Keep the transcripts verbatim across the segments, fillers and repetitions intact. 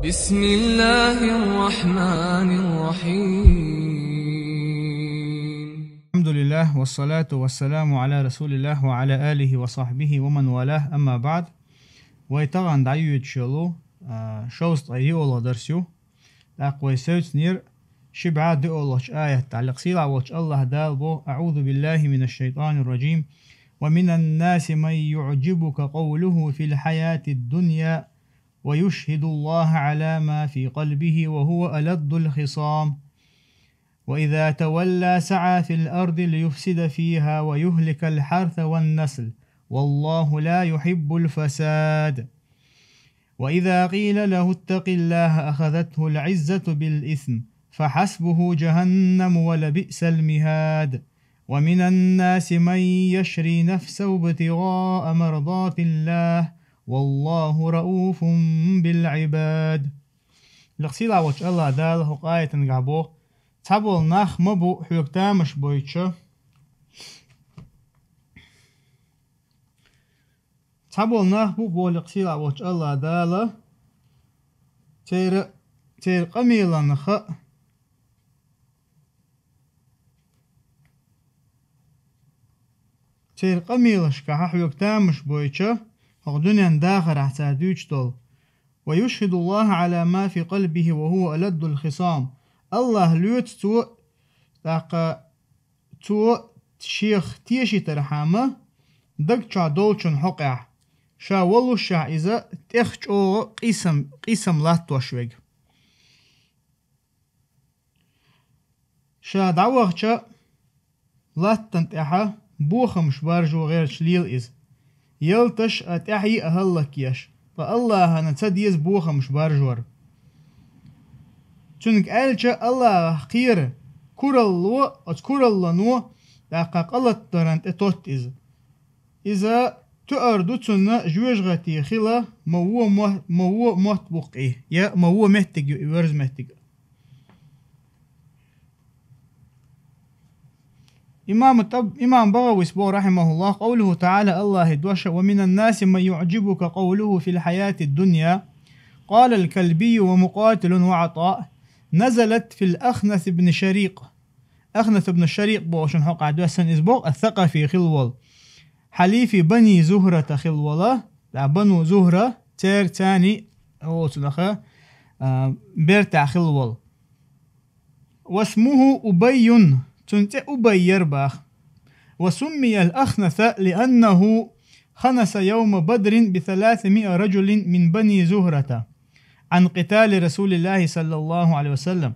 بسم الله الرحمن الرحيم. الحمد لله، والصلاة والسلام على رسول الله وعلى آله وصحبه ومن والاه، أما بعد. Вай тахана дӀайоьдуш йолу, а, шовзткъе диъолгӀа дарс ю. ТӀаккха вай севцнера ши бӀе диъолгӀачу аятехь. Лекха сийлахь волчу АллахӀ Дала боху: أعوذ بالله من الشيطان الرجيم. ومن الناس من يعجبك قوله في الحياة الدنيا ويشهد الله على ما في قلبه وهو ألد الخصام. وإذا تولى سعى في الأرض ليفسد فيها ويهلك الحرث والنسل، والله لا يحب الفساد. وإذا قيل له اتق الله أخذته العزة بالإثم، فحسبه جهنم ولبئس المهاد. ومن الناس من يشري نفسه ابتغاء مرضات الله، والله رءوف بالعباد. Лекха сийлахь волчу АллахӀ Дала хӀокху аятан гахь боху: цхьаболу нах ма бу хьоьга тамаш бойтуш. Цхьаболу нах бу, боху лекха сийлахь волчу АллахӀ Дала, церан, церан къамелан хаа, церан къамелашкахь хьоьга тамаш бойтуш, хӀокху дуьненан дахарехь цара дуьйцуш долу. ويشهد الله على ما في قلبه وهو ألد الخصام. АллахӀ лоьцу цо, тӀаккха цо шех тешийтархьама даг чохь долчун хьокъехь, ша волушшехь иза тӀех чӀогӀа къийсам, къийсам латтош верг. Ша дӀавахча, латтана тӀехьа бохамаш баржо гӀерташ лела иза. Ялташ а, тӀаьхьий а хӀаллакъеш, ткъа АллахӀана ца деза бохамаш баржор. Цуьнга аьлча, АллахӀах кхера, куралло, оцу кураллано тӀаккха къа латдаран тӀе тотта иза. Иза тоьар ду цунна жоьжахати хила ма вон мо-, ма вон мотт буккъий, я ма вон меттиг ю и верза меттиг. Имам Таб-, имам БагӀавис боху, рахьимахуллах, къавлуху таӀала, АллахӀан дош: ومن الناس من يعجبك قوله في الحياة الدنيا، قال الكلبي ومقاتل وعطاء، نزلت في الأخنث بن شريق. Ахнас ибн Шарикъ бохучун хьокъехь доьссина иза боху, ас-Сакъафи хилла волу. Хьалифи Бани Зухрата хилла волу, да, Бану Зухра, церан царна оцунах, а, бертахь хилла волу. واسمه أبي, цуьнан цӀе Убай яра боху. وسمي الأخنث لأنه خنث يوم بدر بثلاثمائة رجل من بني زهرة عن قتال رسول الله صلى الله عليه وسلم.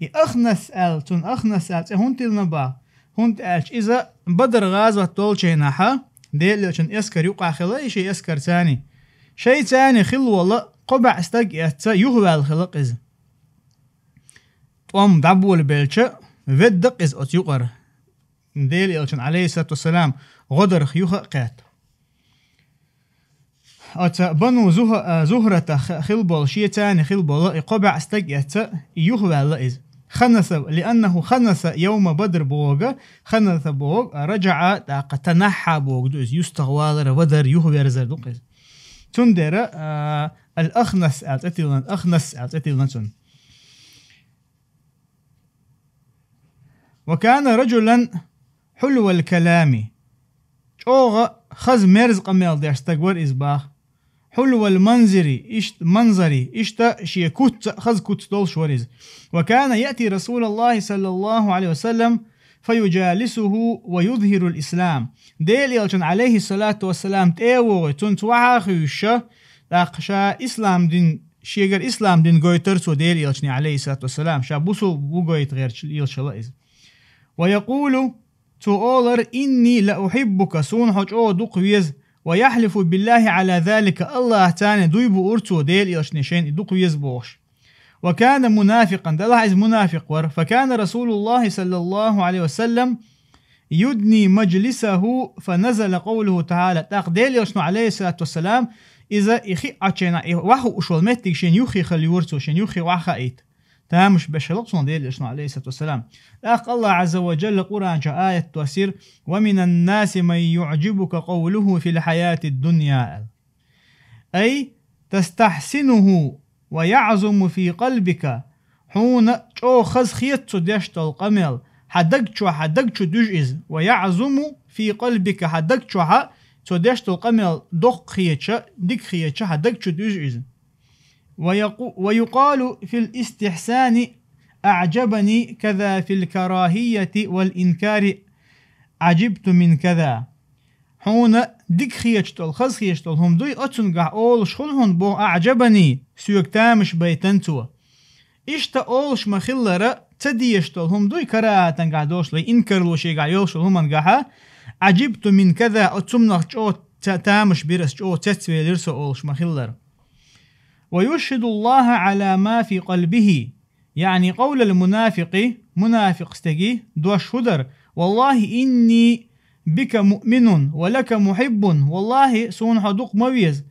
И Ахнас аьлла, цунна Ахнас аьлла цӀе хӀунда тиллина боху? ХӀунда аьлча иза Бадар гӀазот долчу хенахь, Делан Элчанан эскар юкъахь хилла и шен эскарца, шайца хилла волу кхо бӀе стаг эцна юхаваьлла хилла-кх иза. ТӀом дӀаболабелча, ведда-кх иза оцу юкъара. Делан Элчанна, алейхиссалату вассалам, гӀо дарх юха а кхетта. Оцу Бану Зуха-, а, Зухратах хилла болу, шеца хилла болу, и кхо бӀе стаг эцна, и юхаваьлла иза. Ханаса, лианнаху ханаса явма Бадр бохург, ханаса бохург, раджаӀа, тӀаккха танахьа бохург ду иза, юьстах валар, вадар, юхаверзар ду-кх иза. Цундела, а, ал-Ахнас аьлла цӀе тиллина, Ахнас аьлла цӀе тиллина цунна. Ва кана раджулан хьулвал калами. ЧӀогӀа хаза мерза къамел деш стаг вара иза боху. Хьулвал манзири, ишт-, манзари, иштта шен куц а, хаза куц долуш вара иза. Ва кана яъти Расулаллахи саллаллаху алейхи ва саллям, фа юджалисуху ва юзхирул ислам. Делан Элчанна, алейхиссалату вассалам, тӀе а вогӀий, цунца вахьа а хуьйшуш, тӀаккха ша ислам дин, шегара ислам дин гойтура цо Делан Элчане, алейхиссалату вассалам, ша бусулба ву гойта гӀерташ лелаш хилла иза. Ва якъулу, цо олура: «Инни ла ухьиббука», суна хьо чӀогӀа дукха веза, «ва яхьлифу биллахи гӀала залика», Аллахьца дуй буура цо Делан Элчане шайна и дукха веза бохуш. Ва кана мунафикъан, делахь иза мунафикъ вара. Фа кана Расулуллахи саллаллаху алейхи ва саллям юдни мажлисаху, фа назала къавлуху тагӀала. ТӀаккха Делан Элчано, алейхиссалату вассалам, иза и хиъначу хенахь, и вахуш волу меттиг шен юххе хила юра цо, шен юххе вахахита. Тамаш беш хилла-кх цунах Делан Элчано, алейхиссалату вассалам. ТӀаккха Аллахь Азза ва Джалла Къуръан чу аят доссийра: «Ва минан наси ман юъжибука къавлуху фил хьаяти дунья», аьлла. Ай, тастахьсинуху, ويعظم في قلبك, хьуна чӀогӀа хаза хета цо деш долу къамел, хьан даг чу, хьан даг чу дуьжу иза. ويعظم في قلبك, хьан даг чу, хьан цо деш долу къамел доккха хеташ, дика хеташ, хьан даг чу дуьжу иза. ويقو-, ويقال في الاستحسان: أعجبني كذا في الكراهية والإنكار عجبت من كذا. Хьуна дика хеташ долу, хаза хеташ долу хӀума дуй, оцунгахь олуш хуьлу хьуна боху: أعجبني, соьга тамаш байтина цо. Иштта олуш ма-хиллара, ца дезаш долу хӀума дуй, карахӀатангахь долуш, вай инкарло шегахь йолуш долу хӀумангахьа: عجبت من كذا, оцу хӀуманах чӀогӀа ца-, тамаш бира ас, чӀогӀа цецвелира со олуш ма-хиллара. ويشهد الله على ما في قلبه, يعني قول المنافق, мунафикъ стеган дош хӀун дара: والله إني بك مؤمن ولك محب, валлахӀи, суна хьо дукха ма веза,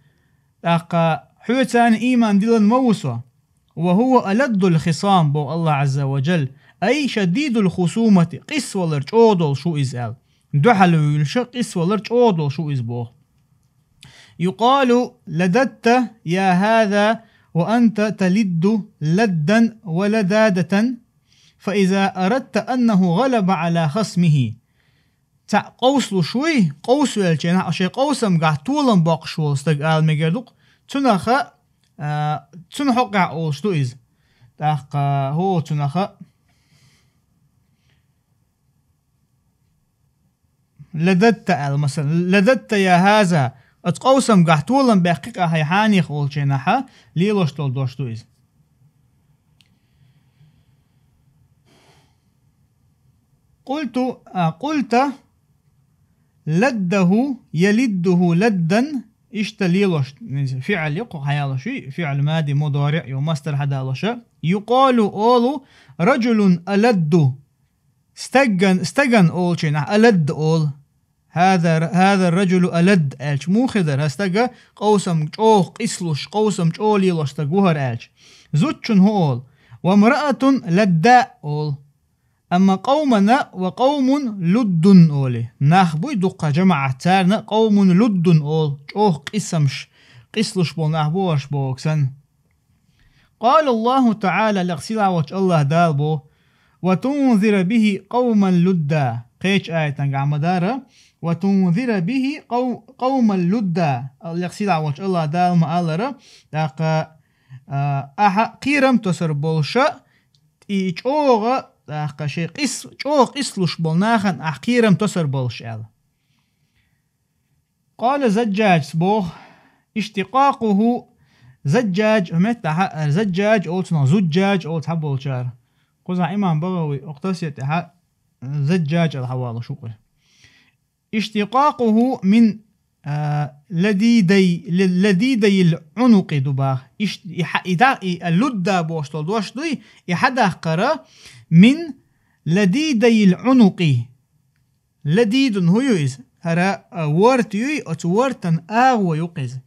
тӀаккха хьоьца а ийман диллина ма ву со. وهو ألد الخصام, боху АллахӀ Ӏазза ва Джалла, أي شديد الخصومة, къийсавалар чӀогӀа долуш ву иза аьлла. Дуьхьал вуьйлуш, къийсавалар чӀогӀа долуш ву иза боху. يقال: لددت يا هذا وأنت تلد لدا ولدادة، فإذا أردت أنه غلب على خصمه. Цхьаъ къовсалуш вуй, къовсавеллачу хенахь шайн къовсамгахь толам боккхуш волу стаг ала мегар ду-кх, цунах, а, цуьнан хьокъехь олуш ду иза. ТӀаккха хӀу цунах: لددت аьлла, масала: لددت يا هذا, оцу къовсамгахь толам баьккхи-кх ахь, хьан хьанех, олучу хенахьа лелош долу дош ду иза. قلت, а, قلت لده يلده لدا, иштта лелош, фиӀл ю-кх хьаялош, фиӀл мади, мудариӀ ю, мастар хьадалоша. يقال, олу: رجل ألد, стаган, стаган олучу хенахь ألد олу. هذا، هذا الرجل ألد аьлча муха хир дара, хӀара стага къовсам чӀогӀа къийсалуш, къовсам чӀогӀа лелош стаг ву хӀара аьлча. Зудчунна хӀун олу? وامرأة لداء олу. Амма قومنا وقوم لد олий. Нах буй дуккха жамаӀат, царна قوم لد олу, чӀогӀа къийсамаш, къийсалуш болу нах бу хӀорш бохург санна. قال الله تعالى, лекха сийлахь волчу АллахӀ Дала боху: وتنذر به قوما لدا. Кхечу аятангахь ма-дарра: وتنذر به قو-, قوما لدا. Лекха сийлахь волчу АллахӀ Дала ма-аллара, тӀаккха, а, ахьа кхерам тосур болуша, и чӀогӀа, тӀаккха шайн къис-, чӀогӀа къийсалуш болу нахана ахьа кхерам тосур болуш аьлла. قال زجاج боху: اشتقاقه زجاج, хӀу меттахьа, а, Заджаж олу цунах, Зуджаж олу цхьаболчара. Кхузахь имам БагӀави окху тафсир тӀехьа Заджаж аьлла хьавалуш ву-кх. اشتقاقه من, а, لديدي, ل-, لديدي العنق ду баха. Иш-, и хьа-, и да-, и, а, лудда бохуш долу дош дуй, и хьадаккхара من لديدي العنق. Ладидун хӀу ю иза? ХӀара, а, ворта юй, оцу вортан агӀо ю-кх иза.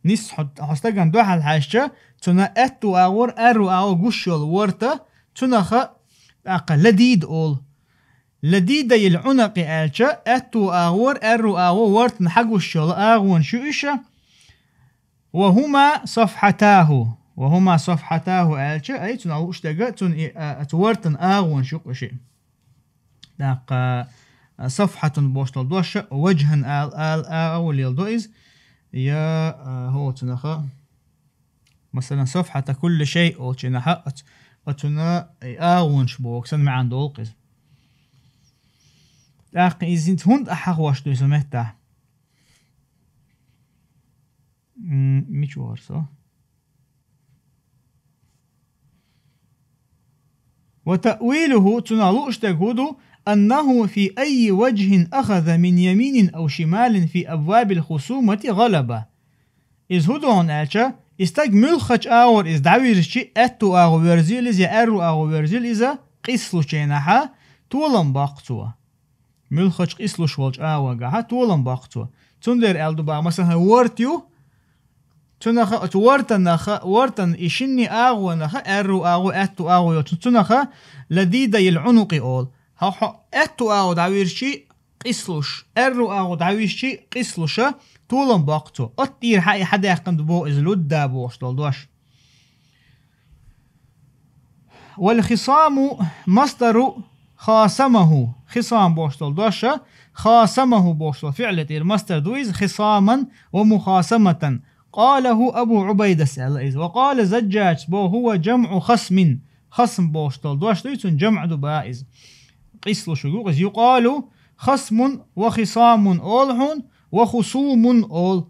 Нисса хьо, хьо стагана дуьхьал хьаьжча, цунна аьтту агӀор, аьрру агӀо гуш йолу ворта, цунаха тӀаккха ладид олу. Ладидайил Ӏунакъи аьлча, аьтту агӀор, аьрру агӀо вортан хьагуш йолу агӀонаш ю иша. Ва хӀума сафхьатаху. Ва хӀума сафхьатаху аьлча, ай, цунна лууш дерг, цунна и, а, оцу вортан агӀонаш ю-кх уьш. ТӀаккха, а, сафхьатун бохуш долу дош, важхьан ал-, ал-, а, агӀо леладо иза, я, а, хӀоцунаха. Масалан, сафхьата кулли шай олучу наха оц-, оцуна и агӀонаш боху, сан маьӀна долу-кх иза. ТӀаккха иза хӀинца хӀунда ахьа хьахош ду иза меттахь? М, мича вара со? Ва таъвилуху, цунах лууш дерг хӀун ду, аннаху фи аййи важхин ахаза мин яминин ав шималин фи абвабил хусумати гӀалаба. Иза хӀун ду хьуна аьлча, и стаг муьлххачу агӀор иза дӀавирзичи, аьтту агӀо верзийла иза я аьрру агӀо верзийла иза, къийсалучу хенахьа, толам боккху цо. Муьлххачу къийсалуш волчу агӀонгахьа толам боккху цо. Цундела аьлла ду боху, масалан, хӀара ворта ю, цунаха, оцу вортанаха, вортан и шинне агӀонаха, аьрру агӀо, аьтту агӀо йолчу, цунаха ладидайил Ӏунукъи олу. Хьо, хьо аьтту агӀо дӀавирзичи къийсалуш, аьрру агӀо дӀавирзичи къийсалуша, толам боккху цо. Оцу тӀера хьан и хьадаьккхина ду боху иза лудда бохуш долу дош. والخصام مصدر خاصمه. Хисам бохуш долу дош, хасамаху бохуш долу фиъла тӀера мастар ду иза, хисаман ва мухасаматан. Къалаху Абу Ӏубайдас аьлла иза. Ва къала Заджаджас боху: хӀува жамӀу хасмин. Хасм бохуш долу дош дуй, цуьнан жамӀ ду боху иза. Къийсалуш верг ву иза. Юкъалу хасмун ва хисамун олу хьуна, ва хусумун олу.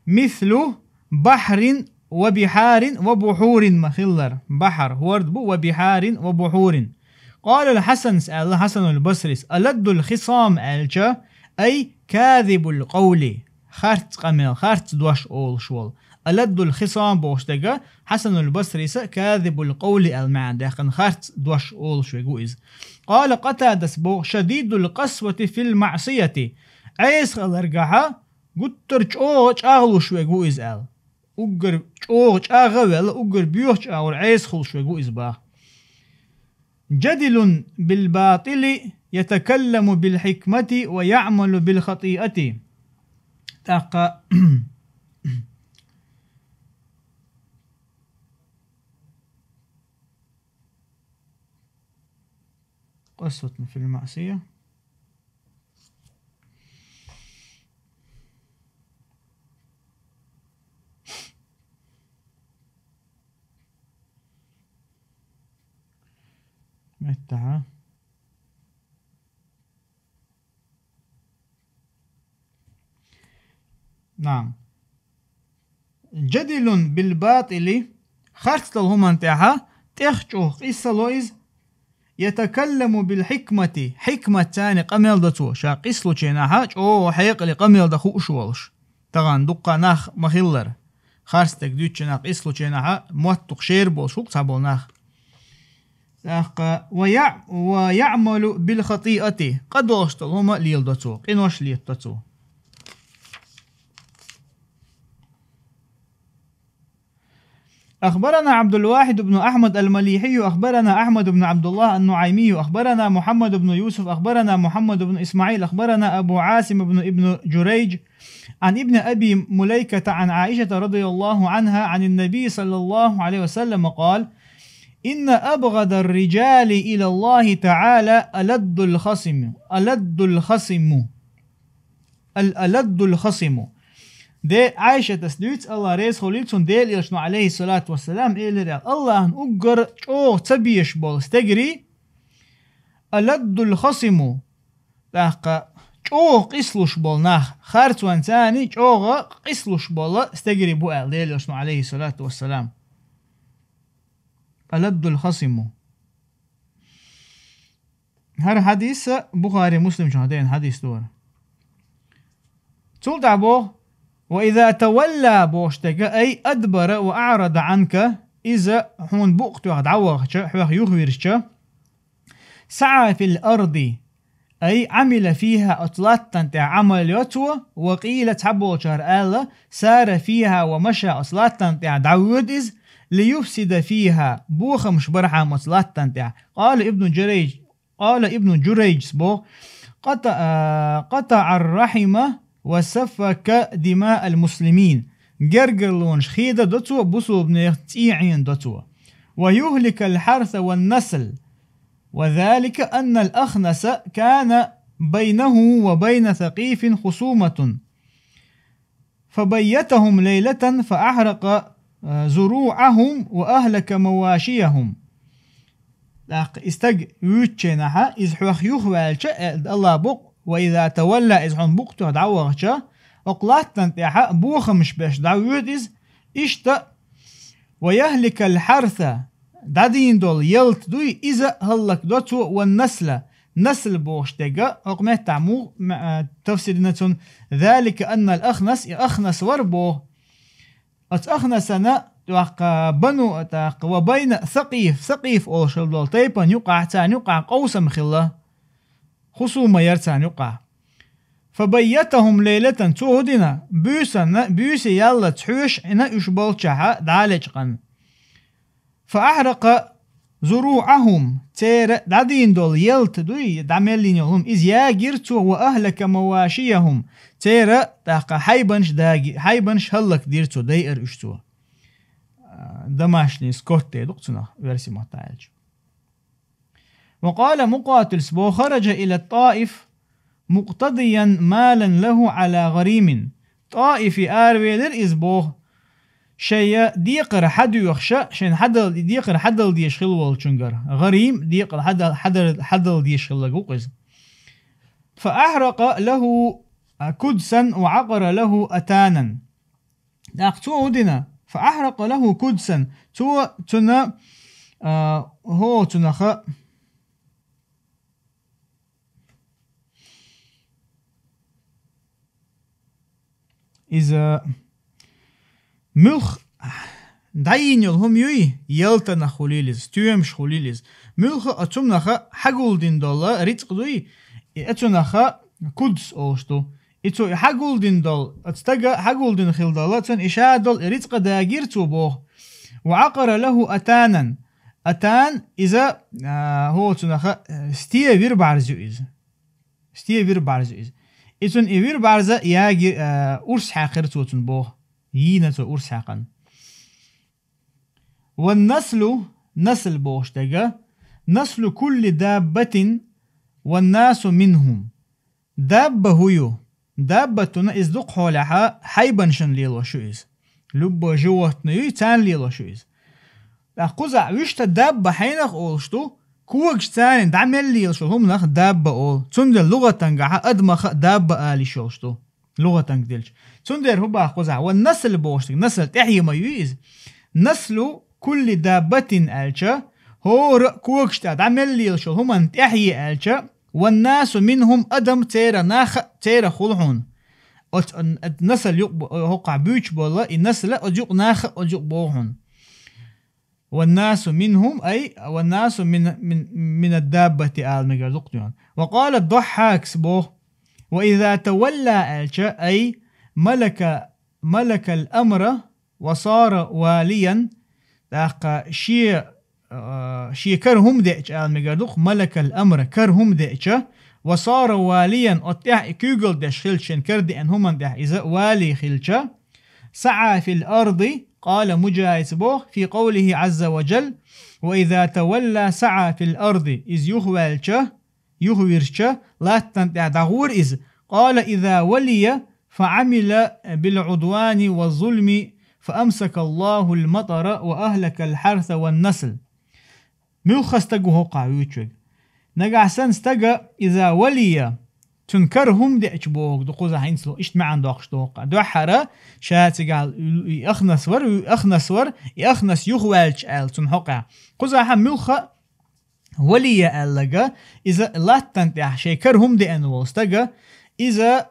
Мислу бахьрин ва бихьарин ва бухьурин ма-хиллара. Бахьар хӀорд бу, ва бихьарин ва бухьурин. Къала ал-Хьасанс аьлла, Хьасанул Басрис: «Аладдул хисам» аьлча, ай казибул къавли, харц къамел, харц дош олуш волу. Аладдул хисам бохуш дерг Хьасанул Басриса казибул къавли аьлла маьӀна даьккхина, харц дош олуш верг ву иза. Къала Къатадас боху: «Шадидул къасвати фил маъсияти». Ӏеса хиларгахьа гуттар чӀогӀа чӀагӀлуш верг ву иза аьлла. Уггар чӀогӀа чӀагӀа а велла, уггар боьхачу агӀор Ӏеса хуьлуш верг ву иза боху. Жадилун бил батили, ятакалламу бил хьикмати ва яъмалу бил хатиати. ТӀаккха къасватун фил маъсия. متع. نعم. جدل بالباطل, харц долу хӀуманна тӀехь тӀех чӀогӀа къийсало иза. يتكلم بالحكمة, хьикмат царна къамел до цо, ша къийсалучу хенахь чӀогӀа хьекъале къамел дан хууш волуш. Тахана дуккха нах ма-хиллара. Харц дерг дуьйцучу хенахь, къийсалучу хенахь моттух шера болуш хӀума ца болу нах. ТӀаккха, ва яъ-, ва яъмалу бил хатиати, къа долуш долу хӀума леладо цо, къинош летадо цо. أخبرنا عبد الواحد بن أحمد المليحي، أخبرنا أحمد بن عبد الله النعيمي، أخبرنا محمد بن يوسف، أخبرنا محمد بن إسماعيل، أخبرنا أبو عاصم بن ابن جريج، عن ابن أبي مليكة عن عائشة رضي الله عنها عن النبي صلى الله عليه وسلم قال: إن أبغض الرجال إلى الله تعالى ألد الخصم، ألد الخصم. Ал-, аладдул хасиму. Де Ӏайшатас дуьйцу, Аллах реза хуьлийла цунна, Делан Элчано, алейхиссалату вассалам, элира аьлла: Аллахьан уггар чӀогӀа ца безаш болу стегарий, аладдул хасиму, тӀаккха чӀогӀа къийсалуш болу нах, харцонца чӀогӀа къийсалуш болу стегарий бу аьлла Делан Элчано, алейхиссалату вассалам. Аладдул хасиму. ХӀара хьадис Бухари, Муслим чохь деана хьадис ду хӀара. Цул тӀаьхьа боху: «Ва иза тавалла», бохуш дерг, ай адбара ва аърада Ӏанка, иза хьуна букъ тоьхна дӀавахча, хьох юхавирзича, саӀа фил арди, ай Ӏамила фиха, оцу латтана тӀехь Ӏамал йо цо, ва къийла, цхьаболчара аьлла, сара фиха ва маша, оцу латтана тӀехь дӀавоьду иза, лиюфсида фиха, бохамаш бархьама оцу латтана тӀехь. Къала Ибну Джурайдж, къала Ибну Джурайджс боху: «Къата-, а, къатаӀар рахьима ва сафака димаъал муслимин». Гергарлонаш хедадо цо, бусулбанех цӀий Ӏенадо цо. «Ва юхликал хьарса ван насл». وذلك أن الأخنس كان بينه وبين ثقيف خصومة، فبيتهم ليلة فأحرق، آه، زروعهم وأهلك مواشيهم. ТӀаккха и стаг вуьйцучу хенахь, иза хьох юхаваьлча, э, Аллах букъ, ва иза тавалла, иза хьуна букъ тоьхна дӀавахча, окху латтана тӀехь бохамаш беш дӀавоьду иза, иштта, ва яхликал хьарса, дӀадийна долу ялта дуй, иза хӀаллакдо цо, ван насла, насл бохуш дерг, хӀокху меттехь муха, ма-, а, тафсир дина цунна, залика аннал ахнас, и ахнас вара боху. Оцу ахнасана, тӀаккха, бану, тӀаккха, ва байна сакъиф, сакъиф олуш долу тайпана юкъахь, царна юкъахь къовсам хилла. Хусума яра царна юкъахь. Фабайятахум лейлатан, цо хӀун дина, буьйсанна, буьйса яллалц хьоьшуш Ӏина уьш болчахьа дӀа а лечкъана. Фа ахьракъа зуруъахум, церан дӀадийна долу ялта дуй, дӀа мел йина йолу хӀума, иза ягира цо, ва ахьлака мавашияхум, церан, тӀаккха, хьайбанаш даги-, хьайбанаш хӀаллакдира цо, дайара уьш цо. а, домашний скот дукха цунах, верси маттаьлча. وقال مقاتل بو: خرج إلى الطائف مقتضيا مالا له على غريم. ТӀаифе аравелира иза боху, шайн декхар хьадоьхуш, шайн хьадал-, декхар хьадала дезаш хилла волчуьнгара. ГӀарим, декхар хьадал-, хьадал-, хьадала дезаш хилларг ву-кх иза. فأحرق له كدسا وعقر له أتانا. ТӀаккха цо хӀун дина? فأحرق له كدسا. Цо цунна, а, хӀо цунах а, иза муьлхха дӀайийна йолу хӀума юй, ялтанах хуьлийла иза, стоьмаш хуьлийла иза. Муьлхха а цунах а хьагулдина долу рицкъ дуй, и а цунах а кудс олуш ду. И цо и хьагулдина долу, оцу стага хьагулдина хилла долу, цунна и ша долу и рицкъа дагийра цо боху. وعقر له أتانا. Атан иза, а, хӀо цунах а, сте вир бӀарз ю иза. Сте вир бӀарз ю иза. И цунна и вир бӀарза яги, а, урс хьаькхира цо цунна боху. Йийна цо урс хьаькхна. والنسل, насл бохуш дерг, نسل كل دابة والناس منهم. Дабба хӀун ю? Даббатуна иза дукха хьолехьа хьайбанашна лелош ю иза. Любой животное юй, царна лелош ю иза. ТӀаккха кхузахь вуьшта дабба хьенах олуш ду, когаш царна дӀа мел лелаш йолу хӀуманах дабба олу. Цундела лугӀатангахьа адамах а дабба ала йиш йолуш ду. ЛугӀатанга делча. Цундела хӀун боху кхузахь? والنسل бохуш дерг, насл тӀаьхье ма юй иза. نسل كل دابة аьлча, хӀора а когаш тӀехь дӀа мел лелаш йолу хӀуманна тӀаьхье аьлча, والناس منهم, адам церан нах а церах хуьлу хьуна. Оцу н-, насл юкъа бо-, хӀокхахь буьйцуш болу, и насл а оцу юкъа нах а оцу юкъа богӀу хьуна. والناس منهم, ай, والناس من, من, من الدابة ала мегар ду-кх тхуна. وقال الضحاك боху, وإذا تولى аьлча, ай, ملك, ملك الأمر وصار واليا, тӀаккха шен, а, шен кара хӀума деача ала мегар ду-кх, ملك الأمر, кара хӀума деача, وصار واليا, оцу тӀехь и куьйгалла деш хилча, шен кара деана хӀуманна тӀехь иза вали хилча, سعى في الأرض, قال مجاهد боху, في قوله عز وجل: وإذا تولى سعى في الأرض, иза юхаваьлча, юхавирзича, латтана тӀехь дӀагӀора иза. قال: إذا ولي فعمل بالعدوان والظلم فأمسك الله المطر وأهلك الحرث والنسل. Муьлхха стаг ву хӀокхахь вуьйцуш верг? Нагахь санна стага إذا ولي, цуьнан кара хӀума деача бохург ду кхузахь хӀинца, иштта маьӀна доккхуш ду хӀокхахь. Дуьххьара ша цигахь и Ахнас вара, Ахнас вара, и Ахнас юхаваьлча аьлла цунна хӀокхахь. Кхузахь муьлхха а ولي аьлларг, иза латтана тӀехь шайн кара хӀума деана волу стага, иза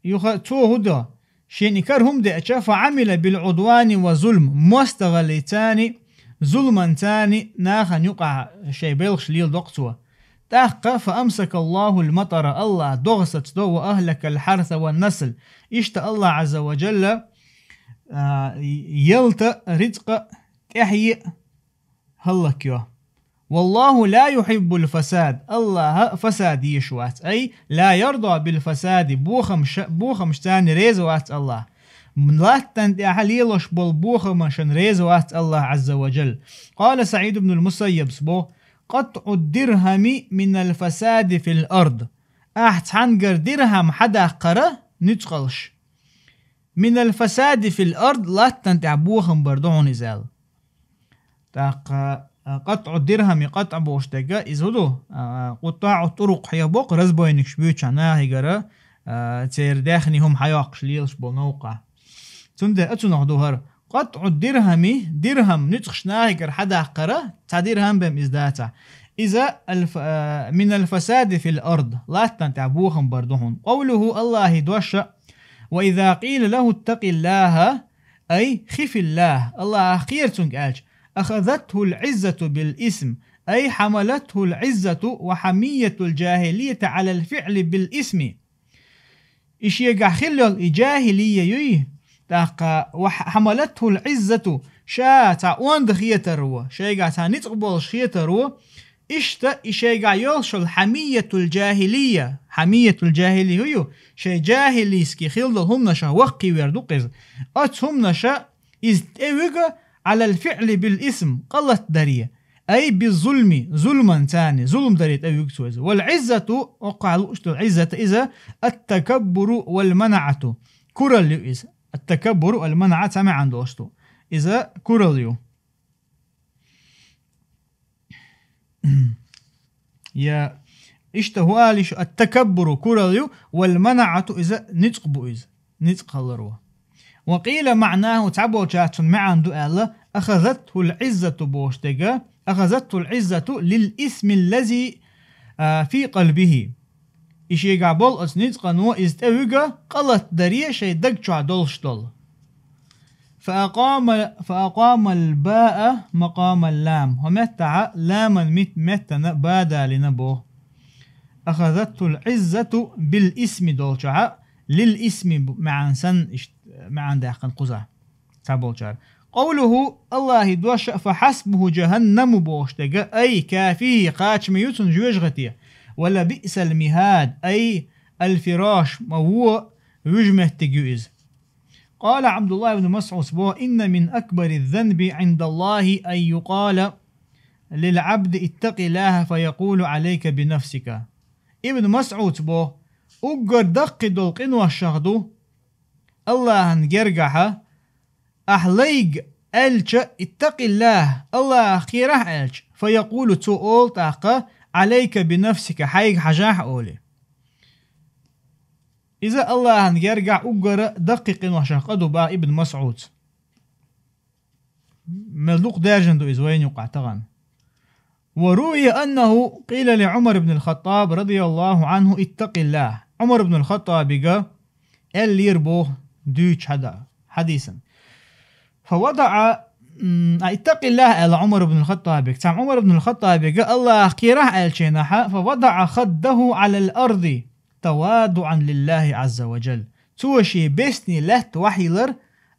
юха цо хӀун до? Шена и кара хӀума деача, فعمل بالعدوان والظلم, мостагӀаллица, зуламца нахана юкъахь шайн белхаш леладо-кх цо. ТӀаккха فأمسك الله المطر, АллахӀа догӀа сацадо, وأهلك الحرث والنسل. Иштта АллахӀ Ӏазза ва Джалла, а, ялта, рицкъа тӀаьхье хӀаллакйо. والله لا يحب الفساد, АллахӀа фасад езаш вац, أي لا يرضى بالفساد, бохамаш-, бохамашца реза вац АллахӀ. Латтана тӀехь лелош болу бохамашна реза вац АллахӀ Ӏазза ва Джалла. قال سعيد بن المسيب боху: قطع الدرهم من الفساد في الأرض. Ахь цхьаьнгара дирхьам хьадаккхара нуьцкъалш. من الفساد في الأرض, латтана тӀехь бохам бар ду хьуна иза аьлла. ТӀаккха, а, قطع الدرهم, قطع бохуш дерг, иза хӀун ду? А, قطاع الطرق хьехабо-кх, разбойникаш буьйцу нахегара, а, церан даьхни хӀума хьайоккхуш лелаш болу новкъахь. Цундела а цунах ду хӀара. قطع الدرهم, дирхьам нуьцкъаш нахегара хьадаккхара, цхьа дирхьам бен иза дацахь. Иза الف-, а, من الفساد في الأرض, латтана тӀехь бохам бар ду хьуна. قوله, АллахӀан дош а, وإذا قيل له اتق الله, أي خف الله, АллахӀах кхера цуьнга аьлча, أخذته العزة بالإثم, أي حملته العزة وحمية الجاهلية على الفعل بالإثم. И шегахь хилла йолу и джахилия юй, тӀаккха, وحملته العزة, ша цхьа онда хетаро, шайгахь цхьа ницкъ болуш хетаро, иштта и шайгахь йолуш йолу حمية الجاهلية, حمية الجاهلية хӀун ю, шайн джахилийски хилла долу хӀуманашах ваккхийвер ду-кх иза. Оцу хӀуманаша иза тӀевуьгу, على الفعل بالإثم, къалат даре, أي بالظلم, зулман царна, зулм даре тӀевуьгу цо иза. والعزة, оха луъуш долу Ӏиззат иза, التكبر والمنعة, куралла ю иза. التكبر والمنعة цхьа маьӀна долуш ду. Иза куралла ю. Я иштта хӀу ала йиш ю, التكبر куралла ю, والمنعة иза ницкъ бу иза, ницкъ хиларо. وقيل معناه, цхьаболчара цуьнан маьӀна ду аьлла, أخذته العزة бохуш дерг, أخذته العزة للإثم الذي, а, في قلبه. И шегахь болу оцу ницкъано иза тӀевуьгу къалат даре шайн даг чохь долуш долу. فأقام, فأقام الباء مقام اللام. ХӀокху меттехь ламан мит-, меттана ба далийна боху. أخذته العزة بالإثم долчохь, للإثم бу-, маьӀна санна иштта, маьӀна даьккхина кхузахь цхьаболчара. قوله, Аллахьан дош, فحسبه جهنم бохуш дерг, أي كافيه, кхачаме ю цунна жоьжахати. ولبئس المهاد, أي الفراش, ма вон вуьжу меттиг ю иза. قال عبد الله بن مسعود боху, إن من أكبر الذنب عند الله أن يقال للعبد اتق الله فيقول عليك بنفسك. Ибн Масъуд боху, уггар даккхий долу къиношах ду, Аллахьан гергахьа, ахь лайга аьлча, اتق الله, Аллахьах кхерахь аьлча, فيقول, цо олу тӀаккха, عليك بنفسك, хьайга хьажахь олий. Иза Аллахьан гергахь уггара даккхий къиношах къа ду боху Ибн Масъуд. Мел дукха даьржина ду иза вайна юкъахь тахана. وروي أنه قيل لعمر بن الخطاب رضي الله عنه اتق الله. Ӏумар ибн ал-Хаттабига аьллера боху дуьйцучу хьада-, хьадисан. فوضع, м, а, اتق الله аьлла Ӏумар ибн ал-Хаттабига. Цхьана Ӏумар ибн ал-Хаттабига Аллахьах кхерахь аьллачу хенахь, فوضع خده على الأرض تواضعا لله عز وجل. Цо шен бесни лаьтта вахьийлар,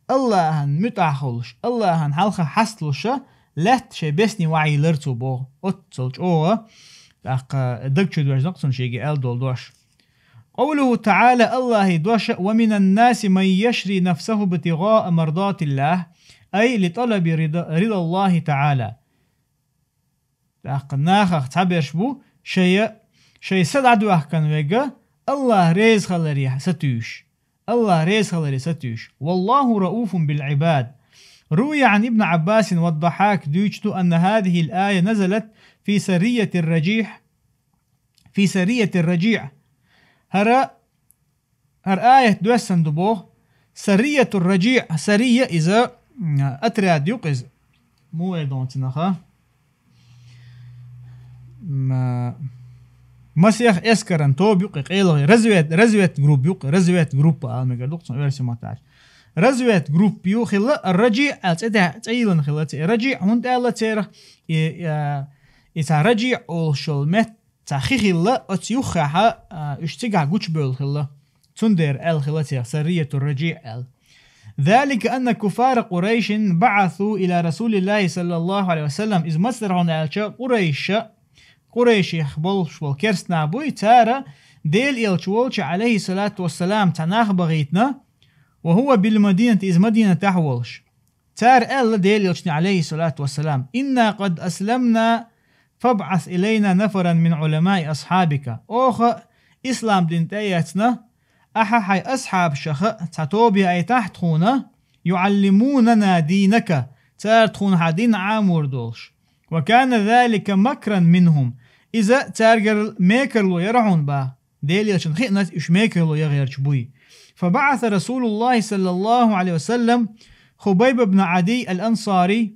Аллахьан муьтӀахь хуьлуш, Аллахьан хьалха хьасталуша, лаьтта шен бесни вахьийлар цо боху. Оццул чӀогӀа, тӀаккха даг чу доьжна-кх цунна шега аьлла долу дош. قوله تعالى, Аллахьан дош: ومن الناس من يشري نفسه ابتغاء مرضات الله, أي لطلب رضا, رضا الله تعالى. ТӀаккха нахах цхьаберш бу, шайа, шайн са дӀадоьхкина верг, Аллахь реза хиларе сатуьйсуш. Аллахь реза хиларе сатуьйсуш. والله رءوف بالعباد. روي عن ابن عباس والضحاك дуьйцу ду, أن هذه الآية نزلت في سرية الرجيع, في سرية الرجيع. ХӀара ХӀара аят доьссина ду боху. Сариятур Раджиъ, сария иза, м, отряд ю-кх иза. Муха эр ду цунах? М, масех эскаран тоба ю-кх и къайлагӀа. Развед-, разведгруппа ю-кх, разведгруппа ала мегар ду-кх цунах оьрсийн маттахь. Разведгруппа ю хилла, Раджиъ аьлла цӀе тӀе-, цӀе йиллина хилла церан. Раджиъ хӀунда аьлла церах? И, а, и цхьа Раджиъ олуш йолу метта цхьа хи хилла, оцу юххехьа, а, уьш цигахь гучубевлла хилла. Цундела аьлла хилла цех Сариятур Раджиъ аьлла. ذلك أن كفار قريش بعثوا إلى رسول الله صلى الله عليه وسلم. Иза мацара хьуна аьлча, Къурайша, Къурайшех болуш болу керстанаш буй, цара Делан элча волчу, Ӏалайхиссалату вассалам, цхьа нах бахийтина, وهو بالمدينة, иза Мадинатехь волуш. Цара аьлла Делан элчане, Ӏалайхиссалату вассалам: إنا قد أسلمنا فابعث إلينا نفرا من علماء أصحابك. Оха ислам дин тӀеэцна, ахьа хьайн асхьабашаха цхьа тоба яийтахьа тхуна, يعلموننا دينك, цара тхуна хьан дин Ӏамор долуш. وكان ذلك مكرا منهم. Иза цаьргара мекарло яра хьуна боху. Делан элчанна хиъна уьш мекарло ян гӀерташ буй. فبعث رسول الله صلى الله عليه وسلم خبيب بن عدي الأنصاري.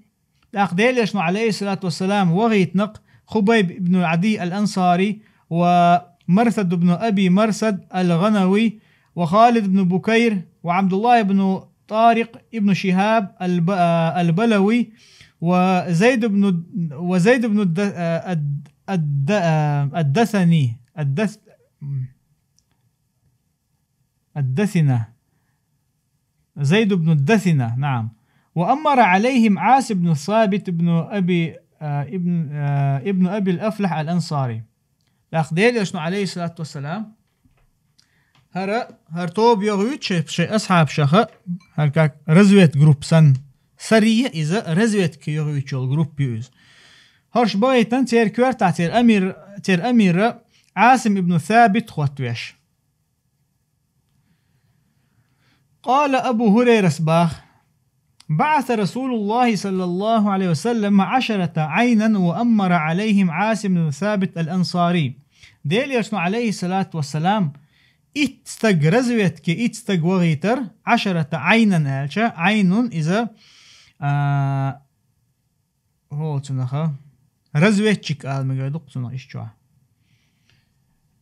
ТӀаккха Делан элчано, Ӏалайхиссалату вассалам, вахийтина-кх Хубайб ибн Ӏадий ал-Ансари ва Марсад ибн Аби Марсад ал-ГӀанавий ва Халид ибн Букайр ва Ӏабдуллах ибн Тарикъ ибн Шихаб ал-Ба-, ал-Балави ва Зайд ибн, ва Зайд ибн ад-, ад-, ад-, ад-Дасани, ад-Дас-, الدثنة. زيد بن الدثنة، نعم. وأمر عليهم عاص بن ثابت بن أبي، آه، ابن، آه، ابن أبي الأفلح الأنصاري. ТӀаккха Делан элчано, Ӏалайхиссалату вассалам, хӀара, хӀара тоба ян гӀуьйту шайн, шайн асхьабашаха, хӀара как разведгруппа санна, Сария иза разведка йохуьйтуш йолу группа ю иза. ХӀорш бахийтина церан коьртахь церан амир, церан амира Ӏасим ибн Сабит хӀоттавеш. قال أبو هريرة баха: بعث رسول الله صلى الله عليه وسلم عشرة عينا وأمر عليهم عاصم بن ثابت الأنصاري. Делан Элчано, عليه الصلاة والسلام, итт стаг разведке, итт стаг вахийтар, عشرة عينا аьлча, Ӏайнун иза, а, хӀо цунаха, разведчик ала мегар ду-кх цунах иштта чохь.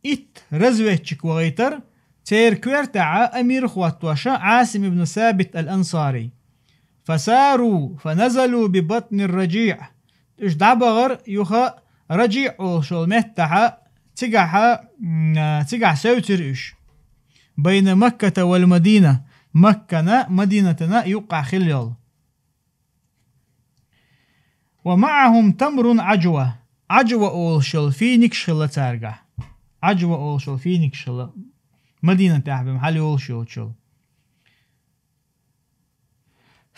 Итт разведчик вахийтар, церан коьртехь амир хӀоттош Ӏасим ибн Сабит ал-Ансари. فساروا فنزلوا ببطن الرجيع. Уьш дӀабахара юха Раджиъ олуш йолу меттехь, цигахь, м, цигахь севцира уьш. بين مكة والمدينة, Маккана, Мадинатана юккъехь хилла йолу. ومعهم تمر عجوة. Ӏаджва олуш йолу финикаш хилла цаьргахь. Ӏаджва олуш йолу финикаш хилла. Мадинатехь бен хьала йолуш йоцуш йолу.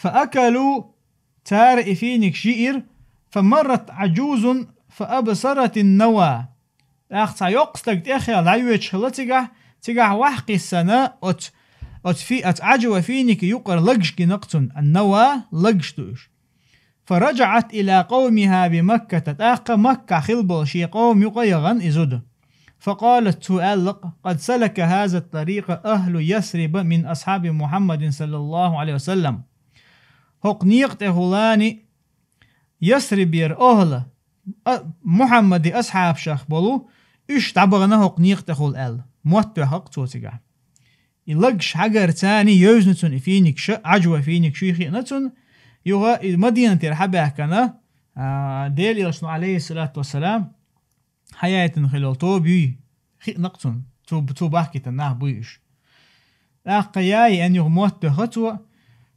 فأكلوا, цара и финикаш йиира, فمرت عجوز فأبصرت النوى. ТӀаккха цхьа йоккха стаг тӀехъяьлла дӀайоьдуш хилла цигахь, цигахь вахь кхиссана оцу, оцу фи-, оцу Ӏаджва финикан юкъара лагаш гина-кх цунна, ан-нава, лагаш ду уьш. فرجعت إلى قومها بمكة, тӀаккха Маккахь хилла болу шен къоман юкъа яхана и зуда. فقالت, цо аьлла-кх: قد سلك هذا الطريق أهل يثرب من أصحاب محمد صلى الله عليه وسلم. ХӀокху некъа тӀехула Ясрибера охӀла, а, Мухьаммадан асхьабашах болу, уьш дӀабахана хӀокху некъа тӀехула аьлла, мотт тоьхна-кх цо цигахь. И лагаш хьагарца йевзина цунна и финикаш, Ӏаджва финикаш хиъна цунна, юха и Мадинатера хьабаьхкина, а, Делан Элчано, Ӏалайхиссалату вассалам, хьаяийтина хилла йолу тоба юй, хиъна-кх цунна, цо, цо бахкийтина нах буй уьш. ТӀаккха яй, аьнна, юха мотт тоьхна цо: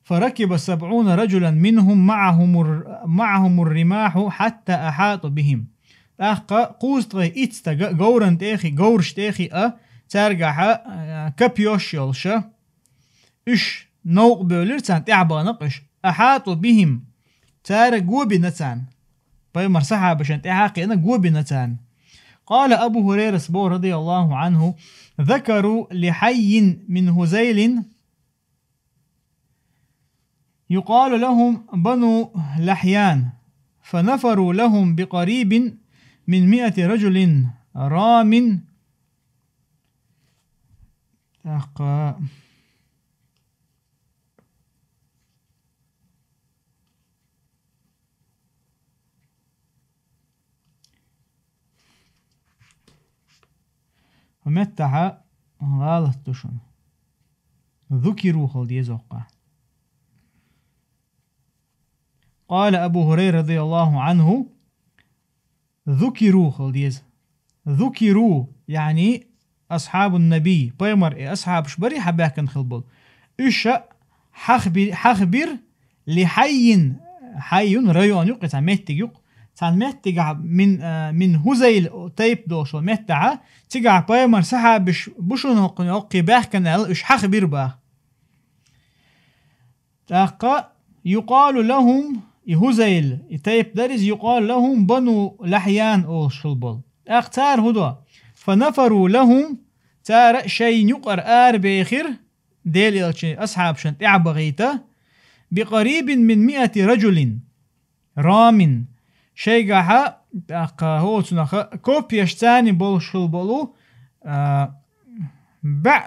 فركب سبعون رجلا منهم معهم الر-، معهم الرماح حتى أحاطوا بهم. ТӀаккха кхузткъе итт стага говран тӀе а хи-, говраш тӀе а хиъна, цаьргахь, а, копьёш йолуша, уьш новкъа бевлира, царна тӀаьхьа бахана-кх уьш. أحاطوا بهم. Цара го бина царна. Пайхамаран сахьабашна тӀаьхьа а кхиъна, го бина царна. قال أبو هريرة, боху, رضي الله عنه: ذكروا لحي من هذيل يقال لهم بنو لحيان، فنفروا لهم بقريب من مائة رجل رام. ТӀаккха хӀун меттахь гӀалат ду шуна? ذكروا хила деза хӀокхахь. قال أبو هريرة رضي الله عنه: ذكروا хила деза. ذكروا, яъни асхьабун-набий, пайхамаран и асхьабаш барий хьабаьхкина хилла болу. Уьш хьахби-, хьахбира لحي, хьаййун район ю-кх, цхьа меттиг ю-кх. Цхьана меттигахь мин, а, من هذيل тайпа долуш долу меттахь, цигахь пайхамаран сахьабаш бу шуна хӀокху-, хӀокхе баьхкина аьлла, уьш хьахбира боху. ТӀаккха يقال لهم, и هذيل, и тайпа дара иза, يقال لهم بنو لحيان олуш хилла болу. ТӀаккха цара хӀун до? فنفروا لهم, цара шайна юкъара арабехира, Делан Элчанан асхьабашна тӀаьхьа бахийта, بقريب من مائة رجل رام. Шайгахь, тӀаккха хӀоцунах копьяш царна болуш хилла болу, а, баь,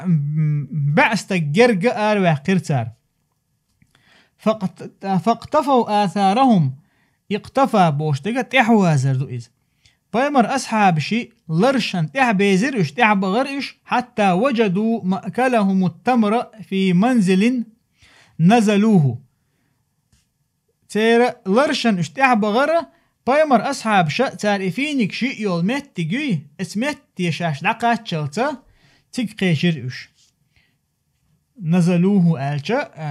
баь стаг герга араваьккхира цара. فاقت-، فاقتفوا آثارهم. اقتفى бохуш дерг тӀаьхьавазар ду иза. Пайхамаран асхьабашна ларшан тӀаьхьа безира уьш, тӀаьхьа бахара уьш, حتى وجدوا مأكلهم التمر في منزل نزلوه. Церан ларшан уьш тӀаьхьа бахара, пайхамаран асхьабаша цара и финикаш йиъна йолу меттиг юй, оцу метте шаьш дӀакхаччалца цига кхечира уьш. نزلوه аьлча, а,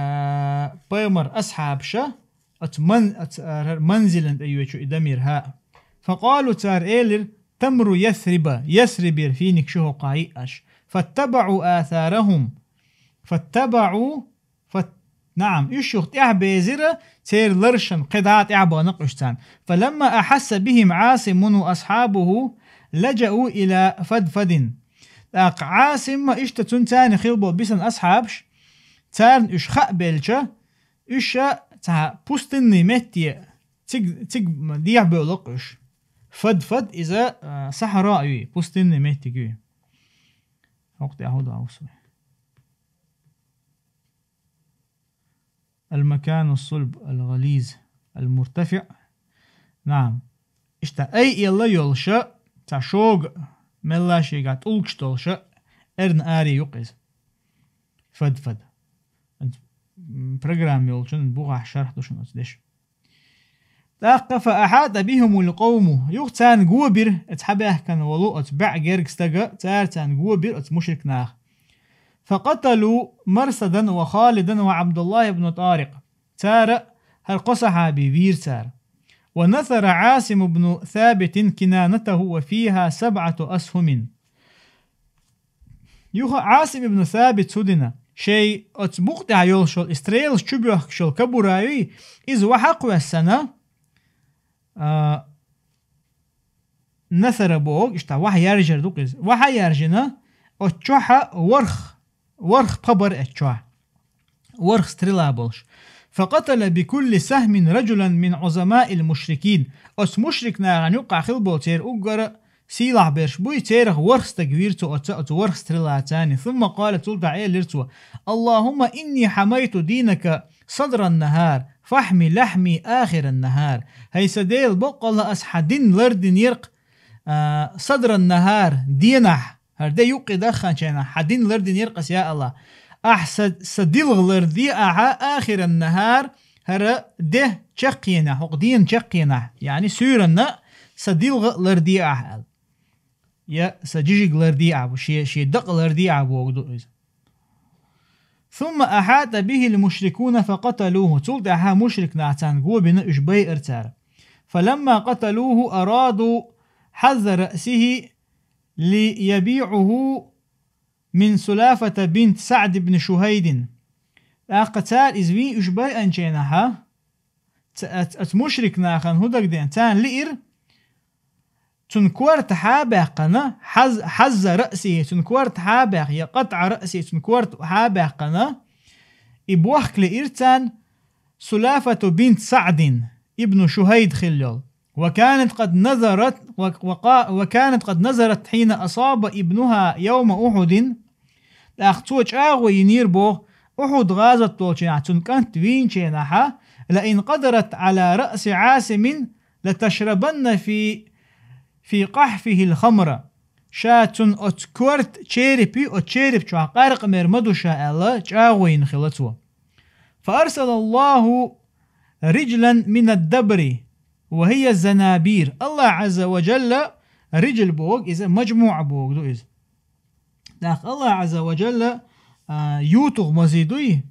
пайхамаран асхьабаша оцу ман-, оцу, а, манзилан тӀе йоьду и дамир, хӀаъ. فقالوا, цара элира: تمر يثرب, Ясрибера финикаш ю хӀокхахь йиънаш. فاتبعوا آثارهم. فاتبعوا, فات-, نعم، уьш юха тӀаьхьа безира, церан ларшан кхидӀа тӀаьхьа баханакъ уьш царна. فلما أحس بهم عاصم وأصحابه لجأوا إلى فدفد. ТӀаккха Ӏасима иштта цунцара хилла болу бисана асхьабаш, царна уьш хаа белча, уьш цхьа пустынный метте, цига, цига дехьабевлла-кх уьш. Фад-фад иза, а, сахьара а юй, пустынный меттиг юй. ХӀокху тӀехь хӀун ду хьовсу? المكان الصلب الغليظ المرتفع. نعم. Иштта айъелла йолуша, цхьа шога мелла шегахь тӀулгаш долуша, эрна аре ю-кх иза. Фад-фад. М, программа йолчун бухахь шарх ду шуна оцу дешан. ТӀаккха فأحاط بهم القوم, юха царна го бира, оцу хьабаьхкина волу оцу бӀе гергга стага, цара царна го бира оцу мушрик наха. فقتلوا مرصدا وخالدا وعبد الله بن طارق. Цара хӀара кхо сахьаби вийра цара. ونثر عاصم بن ثابت كنانته وفيها سبعة أسهم. Юха Ӏасим ибн Сабит хӀун дина, шайн оцу букъа тӀехь йолуш йолу и стрелаш чу боьхкуш йолу кабура юй, иза ваха а кхоьссина, а, насара боху, иштта ваха яржар ду-кх иза. Ваха а яржина, оцу чохь ворхӀ, ворхӀ пха бара оцу чохь. ВорхӀ стрела болуш. فقتل بكل سهم رجلا من عظماء المشركين. Оцу мушрик нахана юккъахь хилла болу церан уггара сийлахь берш буй, церах ворхӀ стаг вийра цо оцу, оцу ворхӀ стрелаца. ثم قال, цул тӀаьхьа элира цо: اللهم إني حميت دينك صدر النهار، فاحم لحمي آخر النهار. ХӀай сан Дела, баккъалла ас хьан дин лардинера-кх, а, صدر النهار, денахь, хӀара де юккъе дахханчийнахь хьан дин лардинера-кх ас, я АллахӀ. Ахь сан, сан дилха ларде ахьа, آخر النهار, хӀара де чаккхенахь, хӀокху дена чаккхенахь, яъни суьйранна сан дилха ларде ахьа аьлла. Я сан жижиг ларде ахьа, шен, шен дакъа ларде ахьа бохург ду иза. ثم أحاط به المشركون فقتلوه. Цул тӀаьхьа мушрик нах царна го бина, уьш байъара цара. فلما قتلوه أرادوا حظ رأسه ليبيعوه من سلافة بنت سعد بن شهيد. ТӀаккха цара иза вийна уьш байъанчийнахьа, ца-, ац-, ац мушрик нахана хӀун дагадеана, царна лиира, цуьнан корта хьа а баьккхина, хьаз-, حظ رأسه, цуьнан корта хьа а баьккхина, я قطع رأسه, цуьнан корта хьа а баьккхина, и бохка лиира царна Сулафату бинт СаӀдин ибну Шухайд хилла йолу. وكانت قد نذرت، و-، وقا-، وكانت قد نذرت حين أصاب ابنها يوم أحد. ТӀаккха цо чӀагӀо йинера боху, Ухьуд гӀазот долчийнахь цуьнан кӀант вийначийнахьа: لئن قدرت على رأس عاصم لتشربن في، في قحفه الخمر. Ша цуьнан оцу корта черепи, оцу череп чохь къаркъа мер ма ду ша аьлла, чӀагӀо йина хилла цо. فأرسل الله رجلا من الدبر وهي الزنابير. АллахӀ Ӏазза ва Джалла, риджл боху иза, маджмуӀа боху ду иза. ТӀаккха АллахӀ Ӏазза ва Джалла, а, ютугӀ мази дуй,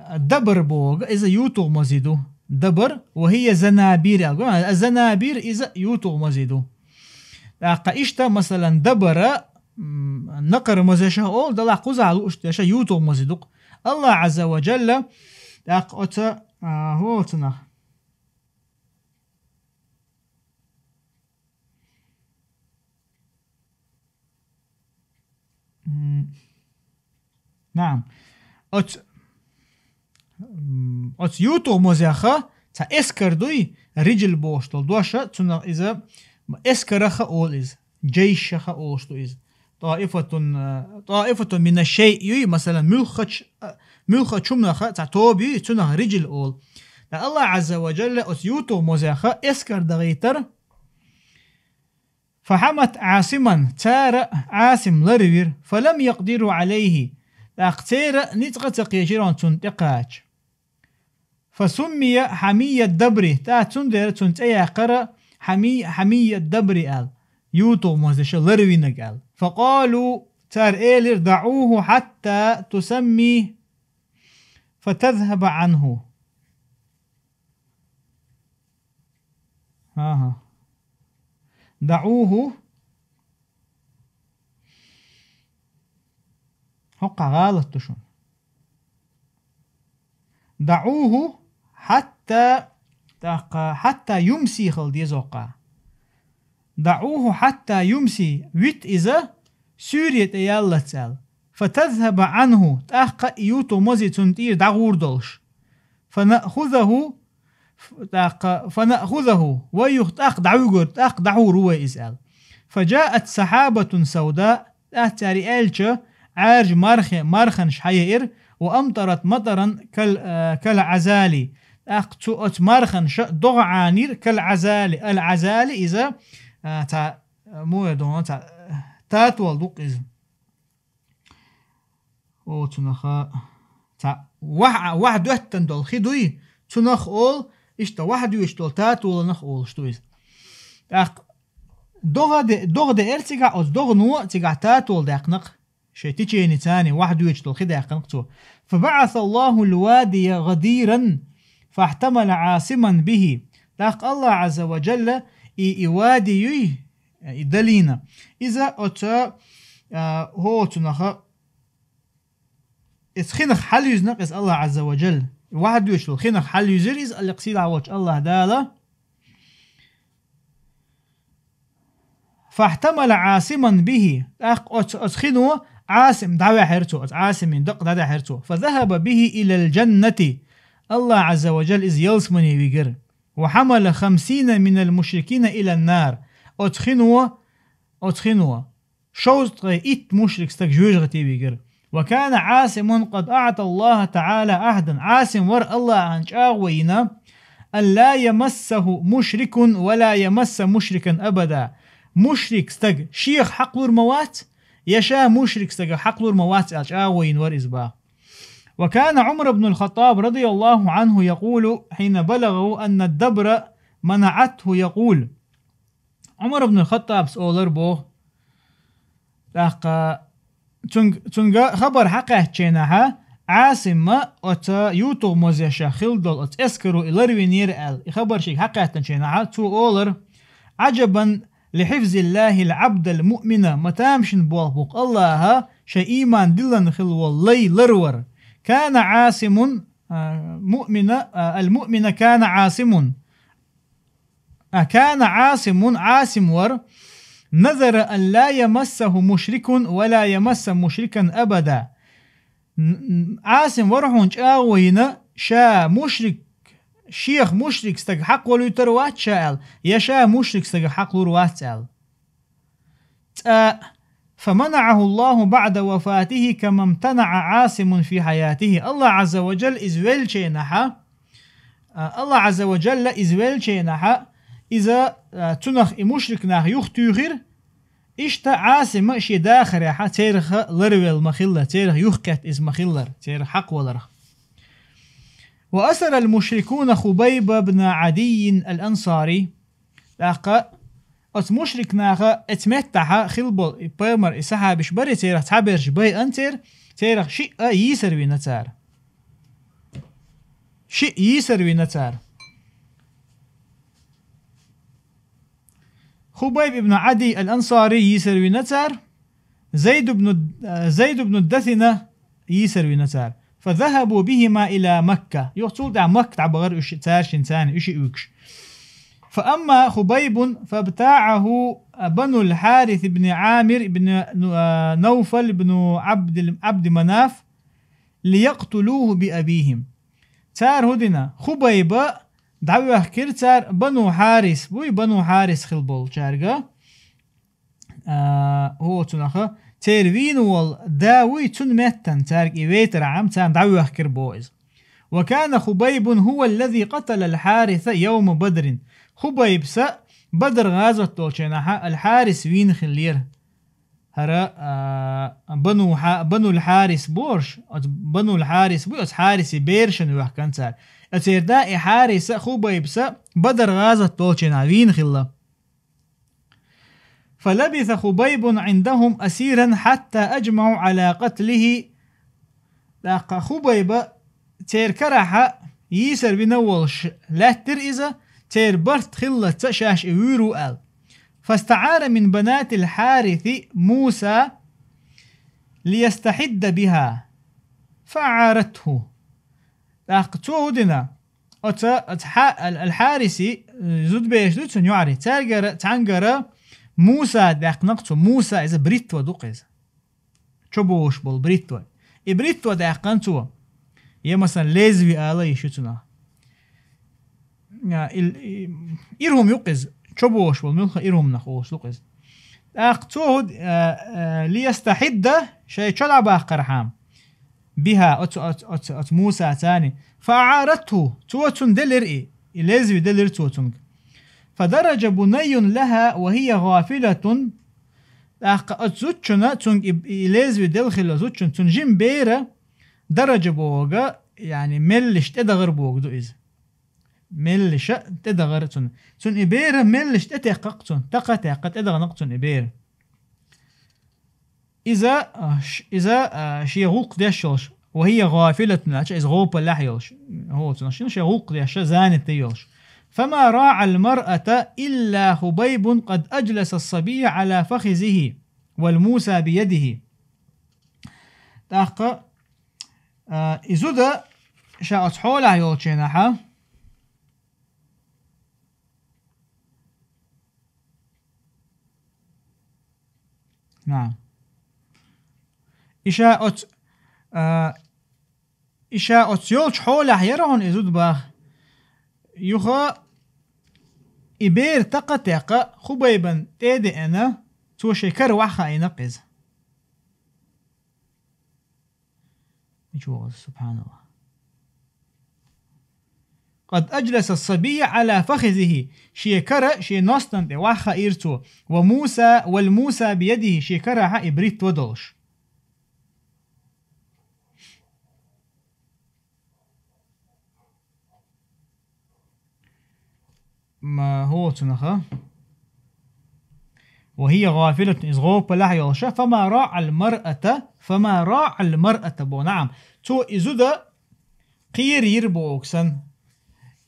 а, дабр боху, иза ютугӀ мази ду. Дабр, وهي زنابير аьлла. А, занабир иза ютугӀ мази ду. ТӀаккха иштта, масалан, дабара, м, накхара мазеша олу, далахь кхузахь лууш деша ютугӀ мази ду-кх. АллахӀ Ӏазза ва Джалла, тӀаккха оца, а, хӀоцанах. М, наам. Оц-, м, оц ютугӀ мозеха цхьа эскар дуй, риджл бохуш долу доша, цунах иза эскараха олу иза, джейшаха олуш ду иза. ТӀаифатун, э, тӀаифатун мина шей юй, масалан, муьлххач-, э, муьлххачу хӀуманаха цхьа тоба юй, цунах риджл олу. Ткъа АллахӀ Ӏазза ва Джалла оц ютугӀ мозеха эскар дахийтар, فحمت عاصما, цара Ӏасим ларвира, فلم يقدروا عليه, тӀаккха церан ницкъ а ца кхечира цунна тӀекхача. فسمي حمي الدبر, тӀаккха цундела цунна цӀе яьккхира Хьами-, Хьамия Дабри аьлла, ютугӀ мозеша ларвинарг аьлла. فقالوا, цара элира: دعوه حتى تسمي فتذهب عنه. ХӀан-хӀа. دعوه. ХӀокху гӀалат ду шуна. دعوه حتى, тӀаккха, حتى يمسي хила деза-кх. دعوه حتى يمسي, вита иза, суьйре тӀе яллалц аьлла. فتذهب عنه, тӀаккха и ютугӀ мозе цунна тӀера дӀагӀур долуш. فنأخذه, тӀаккха, فنأخذه, вай юха тӀаккха дӀавуьгур, тӀаккха дӀагӀур ву вай иза аьлла. فجاءت سحابة سوداء, тӀаккха цара и аьлча, Ӏаьржа мархе-, марханаш хьаеара, وأمطرت مطرا كال-, а, كالعذال. ТӀаккха цу оцу марханаша догӀа Ӏанийра, كالعذال, ал-Ӏазали иза, а, цхьа, а, муха догӀу, цхьа, а, татол ду-кх иза. О, цунах, а, цхьа, ваьхьа, ваьхьа доьттина долу хи дуй, цунах олу, иштта ваьхьа доьдуш долу татоланах олуш ду иза. ТӀаккха догӀа де-, догӀа деара цигахь, оцу догӀано цигахь татол даьккхина-кх. Шайн течени царна ваьхьа доьдуш долу хи даьккхина-кх цо. فبعث الله الوادي غديرا فاحتمل عاصما به. ТӀаккха Аллах Ӏазза ва Джалла и, и вади юй, и долина. Иза оцу, а, хӀоцунах, иза хинах хьалаюьзна-кх иза Аллах Ӏазза ва Джалла. Ваьхьа доьдуш долу хинах хьалаюьзира иза, Аллах сийлахь волчу Аллах Дала. فاحتمل عاصما به. ТӀаккха оцу, оцу хино Ӏасим дӀаваьхьира цо, оцу Ӏасимин дакъа дӀадаьхьира цо. فذهب به إلى الجنة. Аллах Ӏазза ва Джалла иза ялсамане вигира. وحمل خمسين من المشركين إلى النار. Оцу хино, оцу хино шовзткъе итт мушрик стаг жоьжахате вигира. وكان عاصم قد أعطى الله تعالى عهدا. Ӏасим вара Аллахьан чӀагӀо йина: ألا يمسه مشرك ولا يمس مشركا أبدا. Мушрик стаг шех хьакхалур ма вац, я ша мушрик стагах хьакхалур ма вац аьлла чӀагӀо йина вара иза бах. وكان عمر بن الخطاب رضي الله عنه يقول حين بلغه أن الدبر منعته يقول. Ӏумар ибн Хаттабс олар боху. ТӀаккха цунг-, цунга хабар хьакхаьччийнахьа, Ӏасимма оцу ютугӀ мозеша хилла долу оцу эскаро и ларвинера аьлла, и хабар шига хьакхаьччийнахьа, цо олар: عجبا لحفظ الله العبد المؤمن, ма тамашийна болх бу-кх Аллаха шайн ийман диллина хилла волу лай ларвар. كان عاصم, а, مؤمن, а, المؤمن كان عاصم. А, كان عاصم, Ӏасим вара, نذر أن لا يمسه مشرك ولا يمس مشركا أبدا. Н-, н-, Ӏасим вара хьуна чӀагӀо йина, ша мушрик, шех мушрик стаг хьакхолуьйтур вац ша аьлла, я ша мушрик стагах хьакхалур вац аьлла. ЦӀа, فمنعه الله بعد وفاته كما امتنع عاصم في حياته. Аллах Ӏазза ва Джалла иза веллачийнахьа, а, Аллах Ӏазза ва Джалла иза веллачийнахьа, иза, а, цунах и мушрик нах юхатуьйхира, иштта Ӏасима шен дахарехьа церах ларвелла ма хилла, церах юхакхетта иза ма хиллара, церах хьакхаваларх. وأسر المشركون خبيب بن عدي الأنصاري. ТӀаккха оцу мушрик наха оцу меттахьа хилла болу и пайхамар, и сахьабаш бара, церах цхьаберш байъина церан, церах шиъ а йийсар вина цара. Шиъ йийсар вина цара. Хубайб ибн Ӏади ал-Ансари йийсар вина цара, Зайд ибн, Зайд ибн Дасина йийсар вина цара. فذهبوا بهما إلى مكة. Юха цул тӀаьхьа Макка дӀабахара уьш, цара шин царна уьш а уьгуш. فأما خبيب فابتاعه بنو الحارث بن عامر بن نوفل بن عبد، عبد مناف ليقتلوه بأبيهم. Цара хӀу дина, Хубайба дӀавоьхкира цара Бану Хьарис, буй Бану Хьарис хила болчаьрга. А, хӀоцунаха, церан вийна волу да вуй, цунна меттана цаьрга и вейтархьама царна дӀавоьхкира боху иза. وكان خبيب هو الذي قتل الحارث يوم بدر. Хубайбса Бадр гӀазот долчу хенахьа Ал-Хьарис вийна хиллера. ХӀара, а, Бану Хьа-, Банул Хьарис борш, оцу Банул Хьарис буй, оцу Хьариси берашан ваьхкан цара. Оцеран да и Хьариса, Хубайбса Бадр гӀазот долчу хенахь вийна хилла. فلبث خبيب عندهم أسيرا حتى أجمعوا على قتله. ТӀаккха Хубайба церан карахьа йийсар вина волуш лаьттира иза, церан барт хиллалца шаьш и вуьйр ву аьлла. فاستعار من بنات الحارث موسى ليستحد بها فأعارته. ТӀаккха цо хӀу дина? Оца, оца Хьа-, Ал-, Ал-Хьариси, э, зудбераш ду цун юӀари. Царгара, цхьангара Муса даьккхинакх цо. Муса иза бритва ду-кх иза. Чо бовш бола бритва. И бритва даьккхина цо. Е, масалан, лезвие ала йиш ю цунах. А, ил-, и-, ирхӀум ю-кх иза. Чо бовш бола муьлхха ирхӀумнах олуш ду-кх иза. ТӀаккха цо хӀу д-, а, а, лиястахьидда, шайн чо дӀабаккхархьама. Биха, оцу, оцу, оцу, оцу Мусаца цани. Фа аӀаратху, цо цунна делира и, и лезвие делира цо цунга. Фа дараджа бунайюн лаха ва хия гӀафилатун. ТӀаккха оцу зудчунна, цунга и, и лезвие делла хилла зудчунна, цунна жима бер, дараджа бохург, яъни меллаша тӀедахар бохург ду иза. Меллаша тӀедахар цунна. Цунна и бер меллаша тӀетаьккхакх цунна, такха а таьккха, тӀедаханакх цунна и бер. Иза, а, ш-, иза, а, шен гӀуллакх деш йолуш, ва хия гӀафилатун аьлча, иза гӀопалехь йолуш, хӀо, цунах шен, шен гӀуллакх деш, занятый йолуш. Фама раӀа ал-маръата илла Хубайбун къад аджласа ас-сабийя Ӏала фахизихи, вал Муса биядихи. ТӀаккха, а, и зуда ша оцу хьолехь йолчу хенахьа, нагӀам. И ша оцу, а, и ша оцу йолчу хьолехь яра хьуна и зуда баха. Юха и бер такха а таьккха, Хубайбан тӀе а деана, цо шен кара охьахаийнакх иза. Мича вогӀу иза, субханаллахӀ. Къад аджласа ас-сабийя Ӏала фахизихи. Шен кара шен ностан тӀе охьахаийра цо. Ва Муса, вал Муса биядихи, шен карахьа и бритва долуш. Ма хӀо цунаха. Ва хия гӀафилатун, иза гӀопалехь йолуша, фама раӀа ал-маръата, фама раӀа ал-маръата бо, наӀам. Цо и зуда кхера йира бохург санна.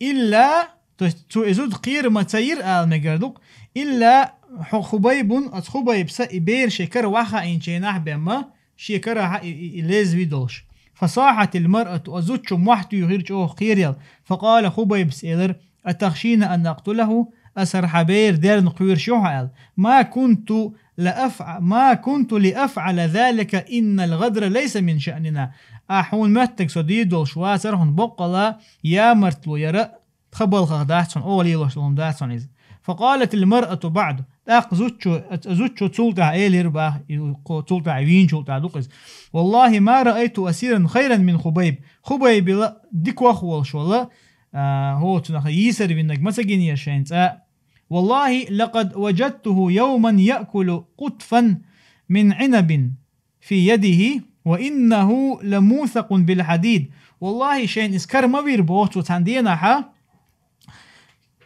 Илла, то есть цо и зуда кхера ма ца йира ала мегар ду-кх, илла хьо Хубайбун, оцу Хубайбса и бер шен кара охьахаийначу хенахь бен ма, шен карахьа и, и, и лезвие долуш. Фасахьатил маръату, оцу зудчо мохь туьйхира чӀогӀа кхераяьлла. Факъала, Хубайбас элира: «Атахшийна ан акътулаху? Аса хӀара хьан бер дерна кхоьруш ю хьо?» — аьлла. «Ма кунту ла афъа-, ма кунту ли афъала залика, иннал гӀадра лайса мин шаънина». Ахь хьуна моьттург со дийр долуш вацара хьуна боккъала, ямартло яра тхан балхах дац хьуна, оха лелош долу хӀума дац хьуна иза. Факъалатил маръату баъду. ТӀаккха зудчо, зудчо цул тӀаьхьа элира баха, и кхо-, цул тӀаьхьа вийначул тӀаьхьа ду-кх иза: «Валлахи, ма раайту асиран хайран мин Хубайб». Хубайбила дикох волуш вала, а, хӀо цунах йийсар виннарг ма ца гинера шайна цкъа. «Валлахи, лакъад важадтуху явман яъкулу къутфан мин Ӏинабин фи ядихи, ва иннаху ламусакъун бил хьадид». Валлахи, шайна иза кара ма вира боху цо цхьана денахьа,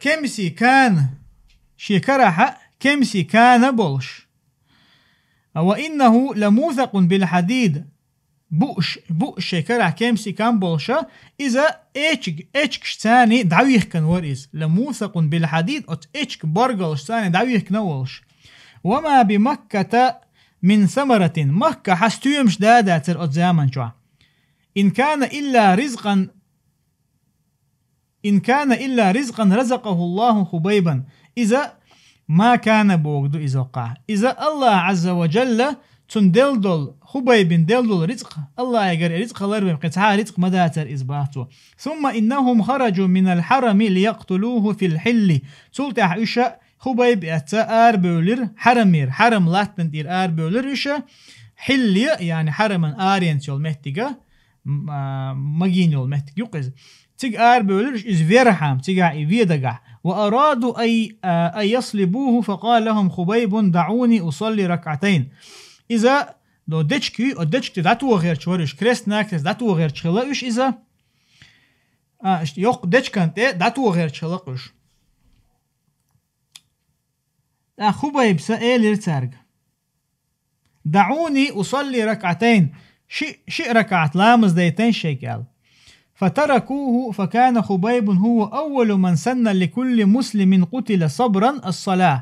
кемси кана, шен карахьа кемси кана болуш. «Ва иннаху ламусакъун бил хьадид». Буъш, буъш шен карахь кемси кан болуша, иза эчиг-, эчигаш царний дӀавихкина вара иза. «Ламусакъун бил хьадид», оцу эчиг боргалш царний дӀавихкина а волуш. «Ва ма би Макката мин самаратин». Маккахьа стоьмаш да а дацара оцу заман чохь. «Ин кана илла ризкъан, ин кана илла ризкъан разакъаху Аллаху Хубайбан». Иза ма кана бохург ду иза хӀокхахь. Иза Аллах Ӏазза ва Джалла цунна делла долу, Хубайбина делла долу ризкъ, Аллахьигара и ризкъ хилар бен, кхин цхьа а ризкъ ма дацара иза, бах цо. «Сумма иннахум хараджу минал хьарами лиякътулуху фил хьилли». Цул тӀаьхьа уьш а Хубайб эцца арабевлира хьарамера, хьарам латтана тӀера арабевлира уьш а, хьилле, яъни хьараман аренца йолу меттига, м-, а, магийна йолу меттиг ю-кх иза. Цига арабевлира уьш иза верхьама, цигахь и вен дагахь. «Ва араду ай-, а, ан яслибуху, факъала лахум Хубайбун: даӀуни усалли ракъатайн». Иза, до дечка ю, о дечка тӀе дӀатохарча вара уьш, крест-накрест дӀатохарча хилла уьш иза. А, ш-, йоккха дечкан тӀе дӀатохарча хилла уьш. ТӀаккха Хубайбса элира цаьрга: «ДаӀуни усалли ракъатайн, ши-, шиъ ракъат ламаз дайтайн шайга», — аьлла. «Фатаракуху, факана Хубайбун хӀува аввалу ман санна ликулли муслимин къутила сабран ас-салах».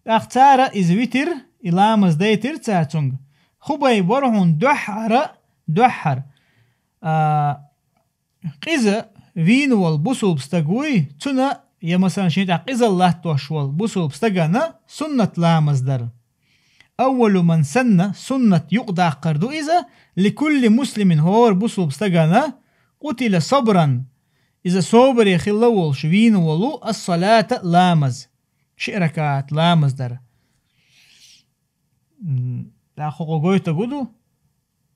ТӀаккха цара иза витира, и ламаз дайтира цара цуьнга. Хубайб вара хьуна дуьххьара, дуьххьара, а, Къиза вийна волу бусулба стаг вуй, цуьнан, я, масалан, шен тӀехь къизалла латтош волу бусулба стагана суннат ламаз дар. Аввалу ман санна, суннат юкъадаккхар ду иза, ликулли муслимин, хӀора бусулба стагана, къутила сабран, иза собаре хилла волуш вийна волу, ас-салата, ламаз. Ши ракаат ламаз дар. М, тӀаккха хӀокхо гойтург хӀун ду?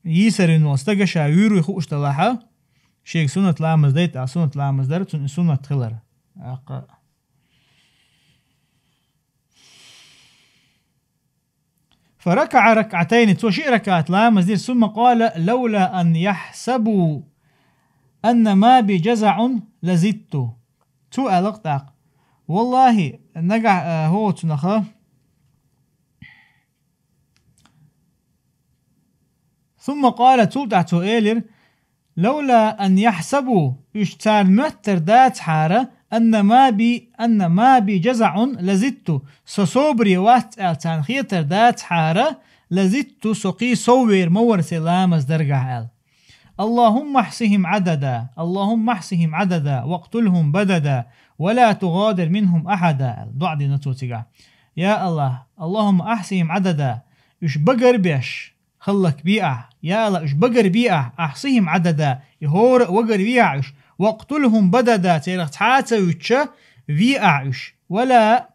Йийсар йина волу стага ша вуьйр вуй хууш делахь, шега суннат ламаз дайта, а суннат ламаз дар, цунна и суннат хилар. ТӀаккха. Фаракаъа ракаъатайни, цо ши ракаат ламаз дира, сумма къала, лавла ан яхьсабу анна ма би жазаъун лазидту. Цо аьлла-кх тӀаккха: «Валлахи, нагахь, а, хӀоцунах». Сумма къала, цул тӀаьхьа цо элира: «Лавла ан яхьсабу», уьш царна моьттар дацахьара, «анна ма би, анна ма би жазаъун лазидту», со собаре вац аьлла царна хетар дацахьара, «лазидту», со кхин сов вер ма вара сайн ламаз даргахь аьлла. «Аллахумма ахьсихим Ӏадада, Аллахумма ахьсихим Ӏадада, вакътулхум бадада, ва ла тугъадир минхум ахьада», аьлла, доӀа дина цо цигахь. Я Аллах, «Аллахумма ахьсихим Ӏадада», уьш багар беш, хӀаллакбе ахь, я Аллах, уьш багар бе ахь, ахьсихим Ӏадада, и хӀора а вагар ве ахь уьш, вакътулхум бадада, церах цхьа а ца вуьтуш, ве ахь уьш, ва ла,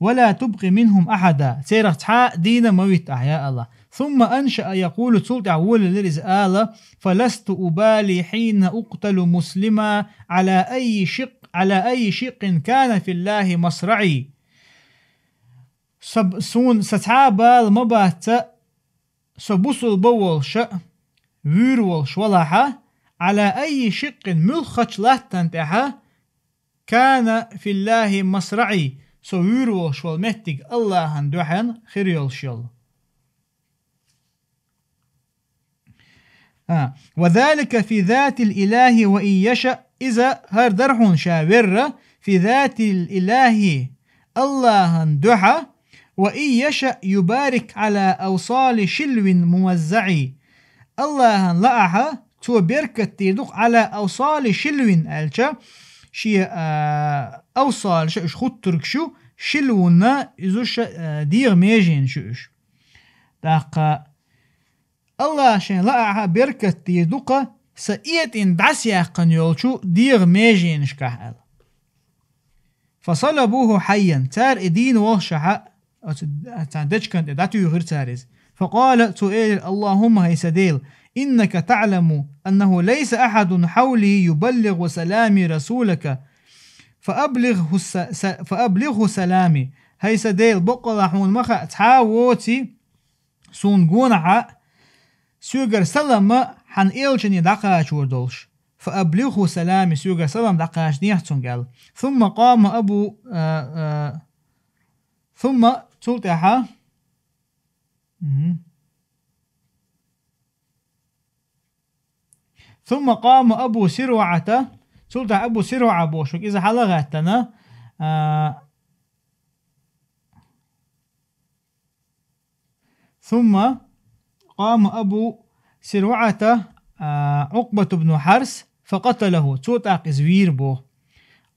ва ла тубкъи минхум ахьада, церах цхьа а дийна ма вита ахь, я Аллах. Сумма аншаа якъулу, цул тӀаьхьа волавелира иза ала: «Фаласту убали хьина укъталу муслима, Ӏала айи шикъ-, Ӏала айи шикъин кана филлахи масраъи». Са, суна, сан цхьа а бала ма бац, со бусулба волуш а, вуьйр волуш валахь а, Ӏала айи шикъин, муьлххачу латтана тӀехь а, кана филлахи масраъи, со вуьйр волуш волу меттиг Аллахьан дуьхьа хир йолуш йолу. А, «ва залика фи затил илахи ва ин яша», иза хӀара дара хьуна ша верра, «фи затил илахи», Аллахьан дуьхьа, «ва ин яша юбарик Ӏала авсали шилвин муваззаъи». Аллахьан лаахь, цо беркат дийр ду-кх «Ӏала авсали шилвин» аьлча, шен, а, авсалаш уьш хуттургаш ю, шилвунна иза уьш, а, дегӀан меженаш ю уьш. ТӀаккха Аллахьа шен лаахь беркат дийр ду-кх сан этӀина дӀасаяьккхина йолчу дегӀан меженашкахь аьлла. «Фасалабуху хьайян», цара и дийна волушшехь, оцу цхьана дечкан тӀе дӀатуьйхира цара иза. «Факъала», цо элира: «Аллахумма, хӀай сан Дела, иннака таъламу аннаху лайса ахьадун хьавли юбаллигъу салами расулака, фааблигъху са-, са-, фааблигъху салами». ХӀай сан Дела, баккъалла хьуна ма хаьа, цхьа а воций суна гонахьа, соьгара салам хьан элчане дӀакхачор долуш. «Фааблигъху салами», соьгара салам дӀакхачдехьа цуьнга аьлла. Сумма къама Абу, а, а, сумма, цул тӀаьхьа, мгм. Сумма къама Абу СирваӀата, цул тӀаьхьа Абу СирваӀа бохуш ву, иза хьала а гӀаьттина, а, сумма къама Абу СирваӀата, а, Ӏукъбату бну Хьарс, факъаталаху, цо тӀаккха иза вийр боху.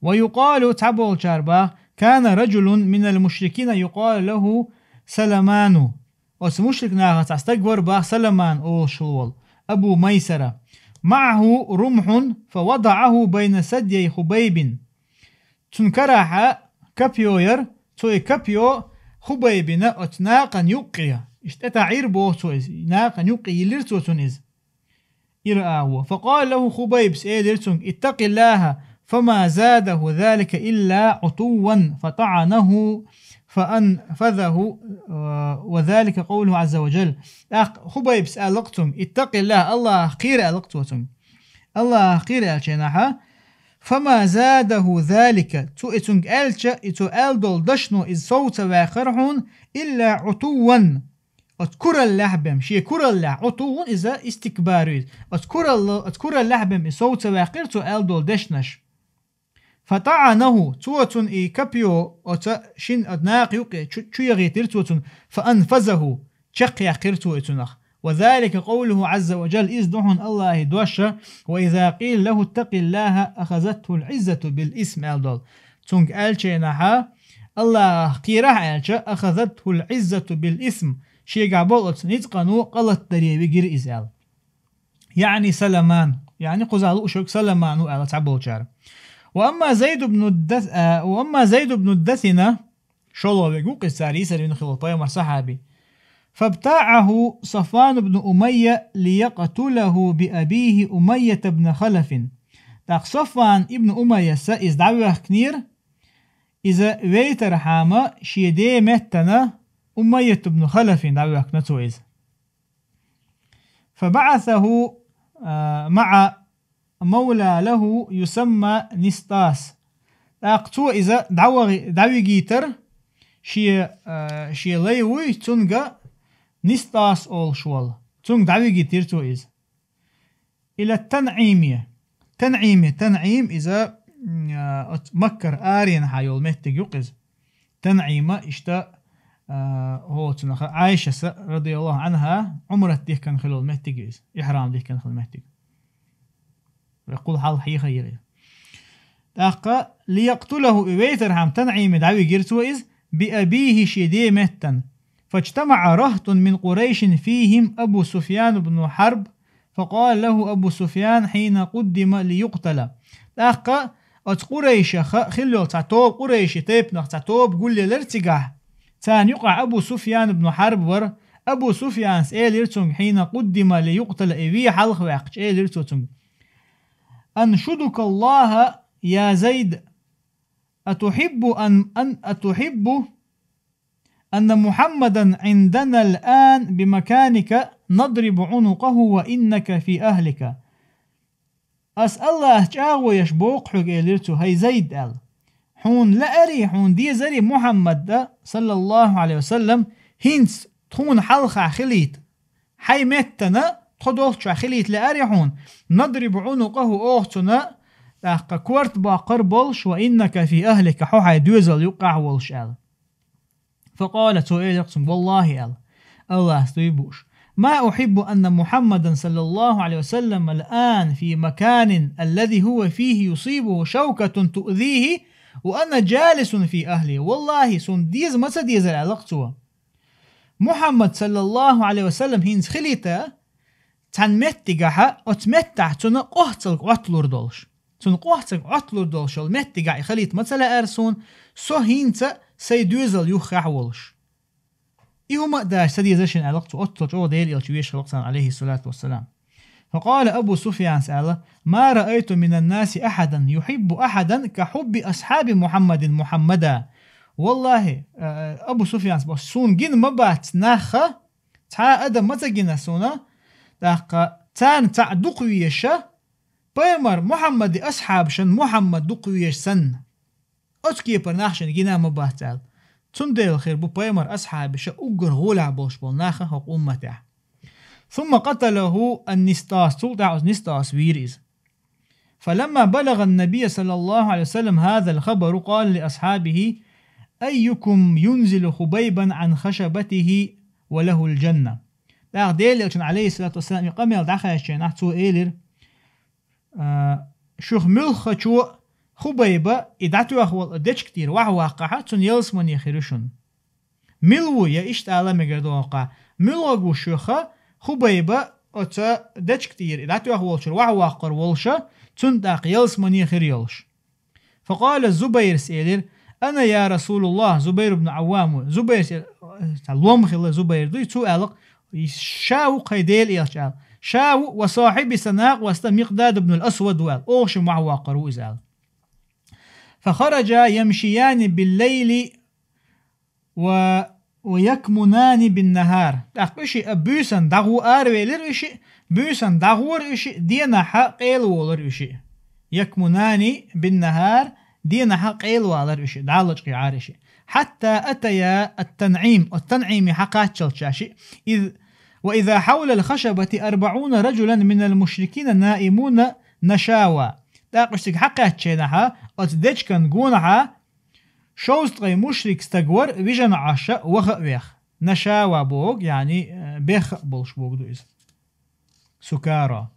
Ва юкъалу, цхьаболчара баха, кана раджулун минал мушрикина юкъалу лаху Саламану. Оцу мушрик нахах цхьа стаг вара баха Саламан олуш волу, Абу Майсара. МаӀаху румхьун, фавадаӀаху байна садьяй Хубайбин. Цуьнан карахь копьё яра, цо и копьё Хубайбина оцу накъан юккъе, иштта тӀетаӀийра боху цо иза, накъан юккъе йиллира цо цунна иза. Ира агӀо. Факъала лаху Хубайбс, элира цуьнга: «Иттакъиллаха, фама задаху залика илла Ӏутувван», фатаӀанаху, фаанфазаху, ва залика къавлуху Ӏазза ва джалла. ТӀаккха Хубайбс аьлла-кх цуьнга: «Иттакъиллаха, Аллахах кхера», аьлла-кх цо цуьнга. «Аллахах кхера», аьллачу хенахьа, «фама задаху залика», цо и цуьнга аьлча, и цо аьлла долу дашно иза сов ца ваьккхира хьуна, «илла Ӏутувван». Оцу кураллехь бен, шен кураллехь, Ӏутуввун иза истикбар ю иза. Оцу куралла-, оцу кураллехь бен и сов ца ваьккхира цо аьлла долу дешнаш. ФатаӀанаху, цо цунна и копьё оцу шин оцу накъа юккъе чу, чу яхийтира цо цунна, фаанфазаху, чекхъяьккхира цо и цунах. وذلك قوله عز وجل, из ду хьона Аллахьа дош: وإذا قيل له اتق الله أخذته العزة بالإثم, аьлла долу. Цуьнга аьлча хьуна, Аллахьах кхерахь аьлча, أخذته العزة بالإثم, шегахь болу оцу ницкъано гӀалатдаре вигира иза аьлла. يعني سلمان, يعني кхузахь лууш верг Саламан ву аьлла цхьаболчара. وأما زيد بن الدث-, а, وأما زيد بن الدثنة, шолгӀа верг ву-кх иза цара йийсар вина хилла пайхамаран сахьаби. فابتاعه صفوان بن أمية ليقتله بأبيه أمية بن خلف. ТӀаккха Сафван ибн Умайяс иза дӀавоьхкинера, иза вейтархьама шен ден меттана Умайят ибн Халафин дӀавоьхкина цо иза. فبعثه, а, مع مولى له يسمى نسطاس. ТӀаккха цо иза дӀаваги-, дӀавигийтар шен, а, шен лай вуй, цуьнга Нистас олуш волу. Цуьнга дӀавигийтира цо иза. إلى التنعيم. ТанӀими, ТанӀим иза, м, а, оцу Маккара аренахьа йолу меттиг ю-кх иза. ТанӀима иштта, а, хӀоцунах Ӏайшас, радияллаху Ӏанха, Ӏумрат дихкина хилла меттиг ю иза. Ихьрам дихкина хилла меттиг. Вай кхул хьалха хьехайира иза. ТӀаккха, ليقتله, и вейтархьама ТанӀими дӀавигира цо иза, بأبيه, шен ден меттана. فاجتمع رهط من قريش فيهم أبو سفيان بن حرب، فقال له أبو سفيان حين قدم ليقتل. ТӀаккха оцу къурайшаха хилла йолу цхьа тоба, къурайши тайпанах цхьа тоба гулъелира цигахь. Царна юкъахь Абу Суфьян ибн Хьарб вара. Абу Суфьянас элира цуьнга, حين قدم ليقتل, и вен хьалха ваьккхича, элира цо цуьнга: أنشدك الله يا زيد، أتحب أن، أن، أتحب أن محمدا عندنا الآن بمكانك نضرب عنقه وإنك في أهلك. Ас Аллахьца чӀагӀо еш боху хьоьга, элира цо, хӀай Зайд, аьлла. Хьуна лаьарий, хьуна дезарий Мухьаммад, саллаллаху Ӏалайхи ва саллам, хӀинца тхуна хьалха хилийта? Хьайн меттана тхо долчохь хилийта лаьарий хьуна? نضرب عنقه, оха цунна, тӀаккха, корта боккхур болуш, وإنك في أهلك, хьо хьайн доьзал юккъехь волуш, аьлла. فقال, цо элира цуьнга, والله, аьлла, Аллахьца дуй бууш, ما أحب أن محمدا صلى الله عليه وسلم الآن في مكان الذي هو فيه يصيبه شوكة تؤذيه وأنا جالس في أهلي. Валлахьи, суна деза ма ца дезара, аьлла-кх цо, Мухьаммад, саллаллаху Ӏалайхи ва саллам, хӀинца хилийта цхьана меттигахьа, оцу меттахь цунна къохцалг Ӏотталур долуш. Цунна къохцалг Ӏотталур долуш йолу меттигахь и хилийта ма ца лаьара суна, со хӀинца сайн доьзал юххехь волуш. И хӀума а дац ца дезара шена, аьлла-кх цо, оццул чӀогӀа Делан элча везаш хилла-кх царна, Ӏалайхи ссалату вассалам. فقال أبو سفيان, аьлла: ما رأيت من الناس أحدا يحب أحدا كحب أصحاب محمد محمدا. Валлахьи, э, Абу Суфьянас боху, суна гина ма бац нахха, цхьа а адам ма ца гина суна, тӀаккха царна цхьаъ дукха везаш, пайхамар Мухьаммади асхьабашна Мухьаммад дукха везаш санна. Оцу кепара нах шена гина ма бац, аьлла. Цундела хир бу пайхамар асхьабаша уггар гӀолехь болуш болу нах хӀокху умматехь. ثم قتله النسطاس, цул тӀаьхьа оцу Нистас вийра иза. فلما بلغ النبي صلى الله عليه وسلم هذا الخبر قال لأصحابه: أيكم ينزل خبيبا عن خشبته وله الجنة. ТӀаккха Делан элчанна, Ӏалайхи ссалату вассалам, и къамел дӀахаьчча, нах цо элира: а, шух муьлххачо Хубайба и дӀатоьхна волу дечка тӀера вахьа ваккхахьа, цунна ялсамани хир ю шуна. Мила ву, я иштта ала мегар ду хӀокхахь, муьлхха ву шуьха Хубайба оцу дечка тӀера и дӀатоьхна волчуьра вахьа воккхур волуша, цунна тӀаккха ялсамани хир йолуш? فقال الزبير, элира: أنا يا رسول الله, Зубайр ибн Ӏаввам ву. Зубайр, цхьа лом хилла Зубайр дуй, цо аьлла-кх: ша ву-кх хӀай Делан элча, аьлла. Ша ву, وصاحبي, сан накъост Микъдад ибн ал-Асвад ву, аьлла. Оха шимма вахьа воккхур ву иза, аьлла. فخرجا يمشيان بالليل و، ويكمنان بالنهار. ТӀаккха уьш а буьйсанна дӀагӀо аравелира уьш а, буьйсанна дӀагӀора уьш а, денахьа къела волура уьш а. يكمنان بالنهار, денахьа къела валара уьш а, дӀа лачкъийра уьш а. حتى أتيا التنعيم, оцу ТанӀиме хьакхаччалц шаьш а, إذ، وإذا حول الخشبة أربعون رجلا من المشركين نائمون نشاوى. ТӀаккха уьш цига хьакхаьчча хенахьа, оцу дечкан гонахьа шовзткъе мушрик стаг вара вижина Ӏаш ваха а веха. Нашава боху, яъни, э, бехха болуш боху ду иза. سكارى.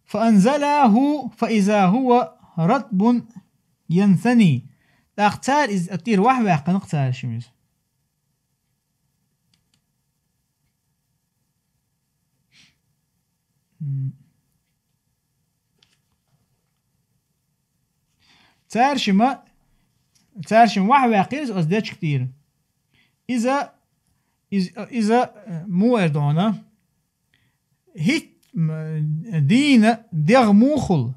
فأنزلاه فإذا هو رطب ينثني. ТӀаккха цара иза тӀера вахьа ваьккхина-кх цара шимма иза. М. Цара шимма, цара шимма вахьа ваьккхира иза оцу дечка тӀера. Иза, из-, иза, э, муха эр ду хьуна, хӀитта, м, дийна дегӀ муха хуьлу?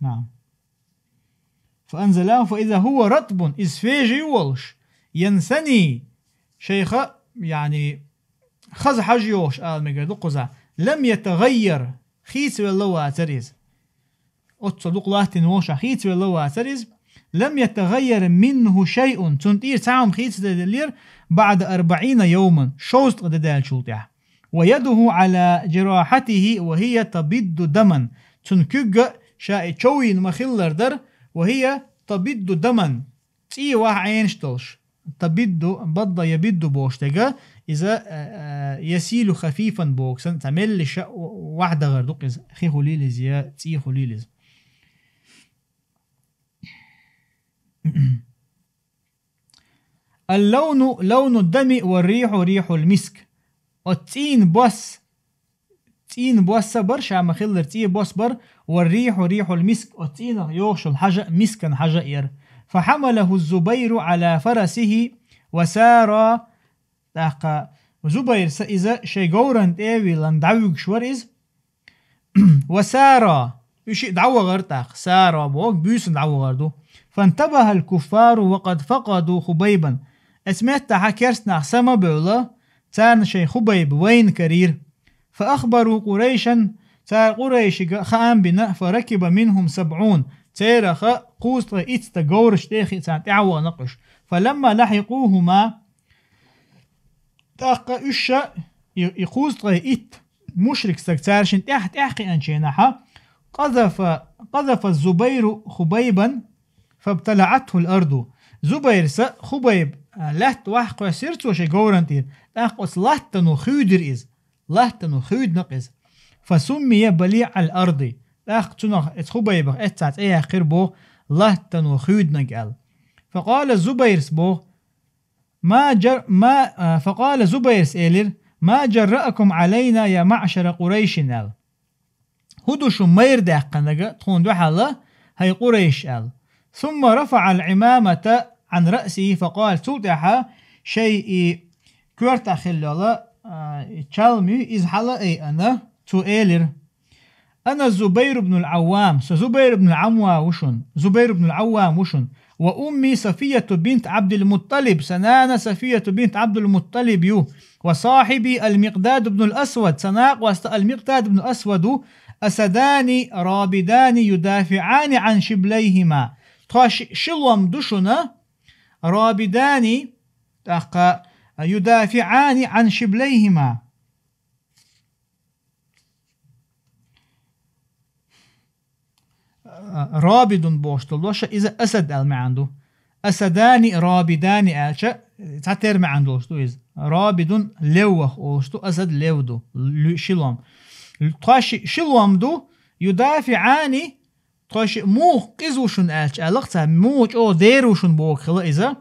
نعم. فأنزلاه فإذا هو رطب, иза свежий волуш, ينثني, шайх, яъни, хаза хьожа йогӀуш ала мегар ду кхузахь, لم يتغير, хийцавелла вацара иза. Оццул дукха латтийна волуш а хийцавелла вацара иза. لم يتغير منه شيء, цунна тӀера цхьа хӀума хийцаделлера, بعد أربعين يوما, шовзткъа де даьллачул тӀаьхьа. ويده على جراحته وهي تبض دما. Цуьнан куьг а ша и чов йина ма-хиллара дара, وهي تبض دما. ЦӀий вахь Ӏенаш долуш. تبض, بض يبض бохуш дерг, иза, а, а, يسيل خفيفا боху санна, цхьа меллаша вахь дахар ду-кх иза, хи хуьлийла иза я цӀий хуьлийла иза. اللون لون الدم والريح ريح المسك. Оцу цӀийн бос, цӀийн бос а бара, ша ма-хиллара цӀийн бос бара, والريح ريح المسك, оцу цӀийнах йогӀуш йолу хьожа а мискан хьожа а яра. فحمله الزبير على فرسه وسارا. ТӀаккха Зубайрс иза шайн говрана тӀе а виллина дӀавуьгуш вара иза. وسارا, уьш а дӀавахара тӀаккха, сара боху, буьйсанна дӀавахар ду. فانتبه الكفار وقد فقدوا خبيبا. Оцу меттехь керстанаш са ма бевлла, царна шайн Хубайб вайна карийра. فأخبروا قريشا, цара къурайшига хаам бина, فركب منهم سبعون, церах кхузткъе итт стаг говрашна тӀе а хиъна царна тӀаьхьа вахана-кх уьш. فلما لحقوهما, тӀаккха уьш ша и, и кхузткъе итт мушрик стаг цара шина тӀаьхьа-тӀаьхьа кхиъначу хенахь, قذف, قذف الزبير خبيبا فابتلعته الأرض. Зубайрс Хубайб, а, лаьтта вахь кхоьссира цо шайн говрана тӀера, тӀаккха оцу латтано хуьйдира иза. Латтано хуьйдина-кх иза. فسمي بليع الأرض. ТӀаккха цунах, оцу Хубайбах, эццахь цӀе яьккхира боху латтано хуьйдинарг аьлла. فقال الزبير боху, ما جر-, ما, а, فقال Зубайрс элира, ما جرأكم علينا يا معشر قريش аьлла. ХӀун ду шун майра даьккхинарг тхуна дуьхьал, хӀай Къурайш аьлла. ثم رفع العمامة عن رأسه فقال, цул тӀаьхьа шайн и коьртахь хилла йолу, а, и чалма ю, иза хьала а айина, цо элира: أنا الزبير بن العوام, со Зубайр ибн ал-Ӏаввам ву шуна, Зубайр ибн ал-Ӏаввам ву шуна. وأمي صفية بنت عبد المطلب, сан нана Сафияту бинт Ӏабдул-Мутталиб ю. وصاحبي المقداد بن الأسود, сан накъост Ал-Микъдад ибн Асвад ву. أسدان رابدان يدافعان عن شبليهما. Тхо ши, ши лом ду шуна, رابدان, тӀаккха يدافعان عن شبليهما. Рабидун бохуш долу дош, иза асад аьлла маьӀна ду. Асадани рабидани аьлча, цхьатерра маьӀна долуш ду иза. Рабидун леввах олуш ду, асад лев ду, лу-, ши лом. Тхо ши, ши лом ду, юдафиӀани, тхо ши муха къиза ву шуна аьлча, аьлла-кх цара, муха чӀогӀа дера ву шуна боху хила иза.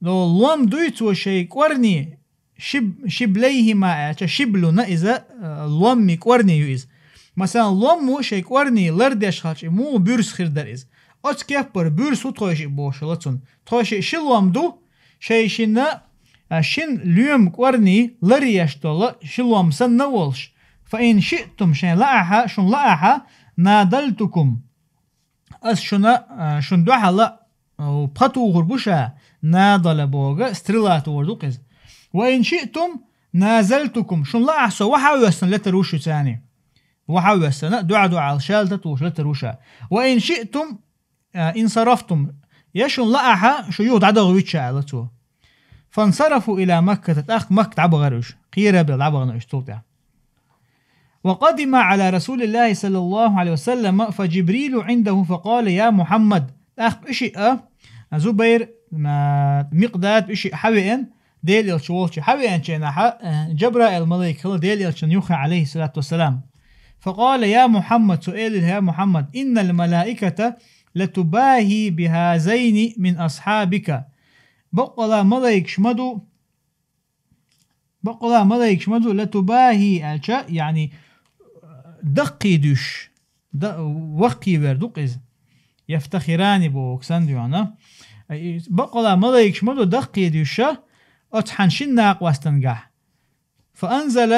Но лом дуй цо шайн кӀорни, шиб-, шиблейхима аьлча, шиблуна иза, э, ломми кӀорни ю иза. Масалан, лом ву шайн кӀорни лардеш хилча, муха буьрса хир дара иза. Оцу кеппара буьрса ву тхойшиъ бохуш хила цунна. Тхойшиъ ши лом ду, шайн шина, а, шин лоьма кӀорни ларъеш долу ши лом санна а волуш. Фа ин шиътум, шайн лаахьа, шун лаахьа, надалтукум. Ас шуна, а, шун дуьхьала, а, пха тухур бу ша, надала бога, стрела тухур ду-кх иза. Ва ин шиътум, назалтукум. Шун лаахь со вахьа а воьссина летар ву шу царни. Вахьа а воьссина, дуьхьа-дуьхьал шаьлта тухуш летар ву ша. Ва ин шиътум, а, инсарафтум. Я шун лаахьа, шу юха дӀадохуьйту ша, аьлла цо. Фансарафу ила Макката, тӀаккха Макка дӀабахара уьш. Кхера а белла дӀабахана уьш цул тӀаьхьа. وقدم على رسول الله صلى الله عليه وسلم فجبريل عنده فقال: يا محمد. ТӀаккха уьш а, Зубайр, а, Микъдад, уьш а хьавеана, Делан элча волчу хьавеанчу хенахь, а, Джабраил малайк хилла Делан элчанна юххе, عليه الصلاة والسلام. فقال: يا محمد, цо элира: يا محمد, إن الملائكة لتباهي بهذين من أصحابك. Баккъала малайкаш ма ду, баккъала малайкаш ма ду, لتباهي аьлча, яъни, даккхийдуьйш, да-, ваккхийвер ду-кх иза. يفتخران боху санна дуьйна. Баккъала малайкаш ма ду даккхийдуьйш оцу хьан шина накъостангахь. فأنزل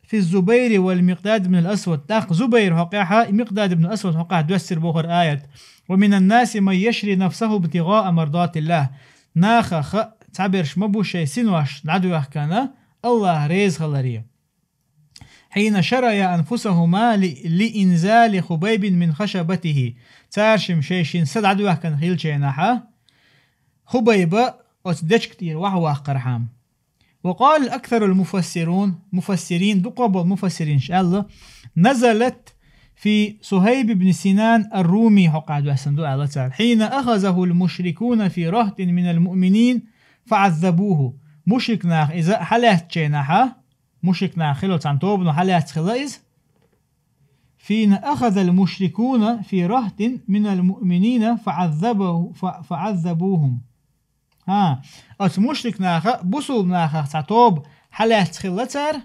في الزبير والمقداد بن الأسود. ТӀаккха Зубайр хьокъехь, Микъдад ибн Асвад хьокъехь доьссира бохура аят: ومن الناس من يشري نفسه ابتغاء مرضات الله. Нахах цхьаберш ма бу шайн синош дӀадоьхкина АллахӀ реза хиларе. حين شريا أنفسهما ل-، لإنزال خبيب من خشبته. Цара шимма шайн шина са дӀадоьхкина хиллачу хенахь, Хубайба оцу дечка тӀера охьаваккхархьама. وقال أكثر المفسرون, муфассирин, дукхах болу муфассиринаш аьлла: نزلت في صهيب بن سنان الرومي хьокъехь доьссина ду аьлла цара. حين أخذه المشركون في رهط من المؤمنين فعذبوه. Мушрик нах иза хьалаьцначу хенахь, мушрик нах хилла цхьана тобано хьалаьцна хилла иза. حين أخذ المشركون في رهط من المؤمنين فعذبه-، ف-، فعذبوهم. ХӀа, оцу мушрик наха, бусулба нахах цхьа тоба хьалаьцна хилла цара,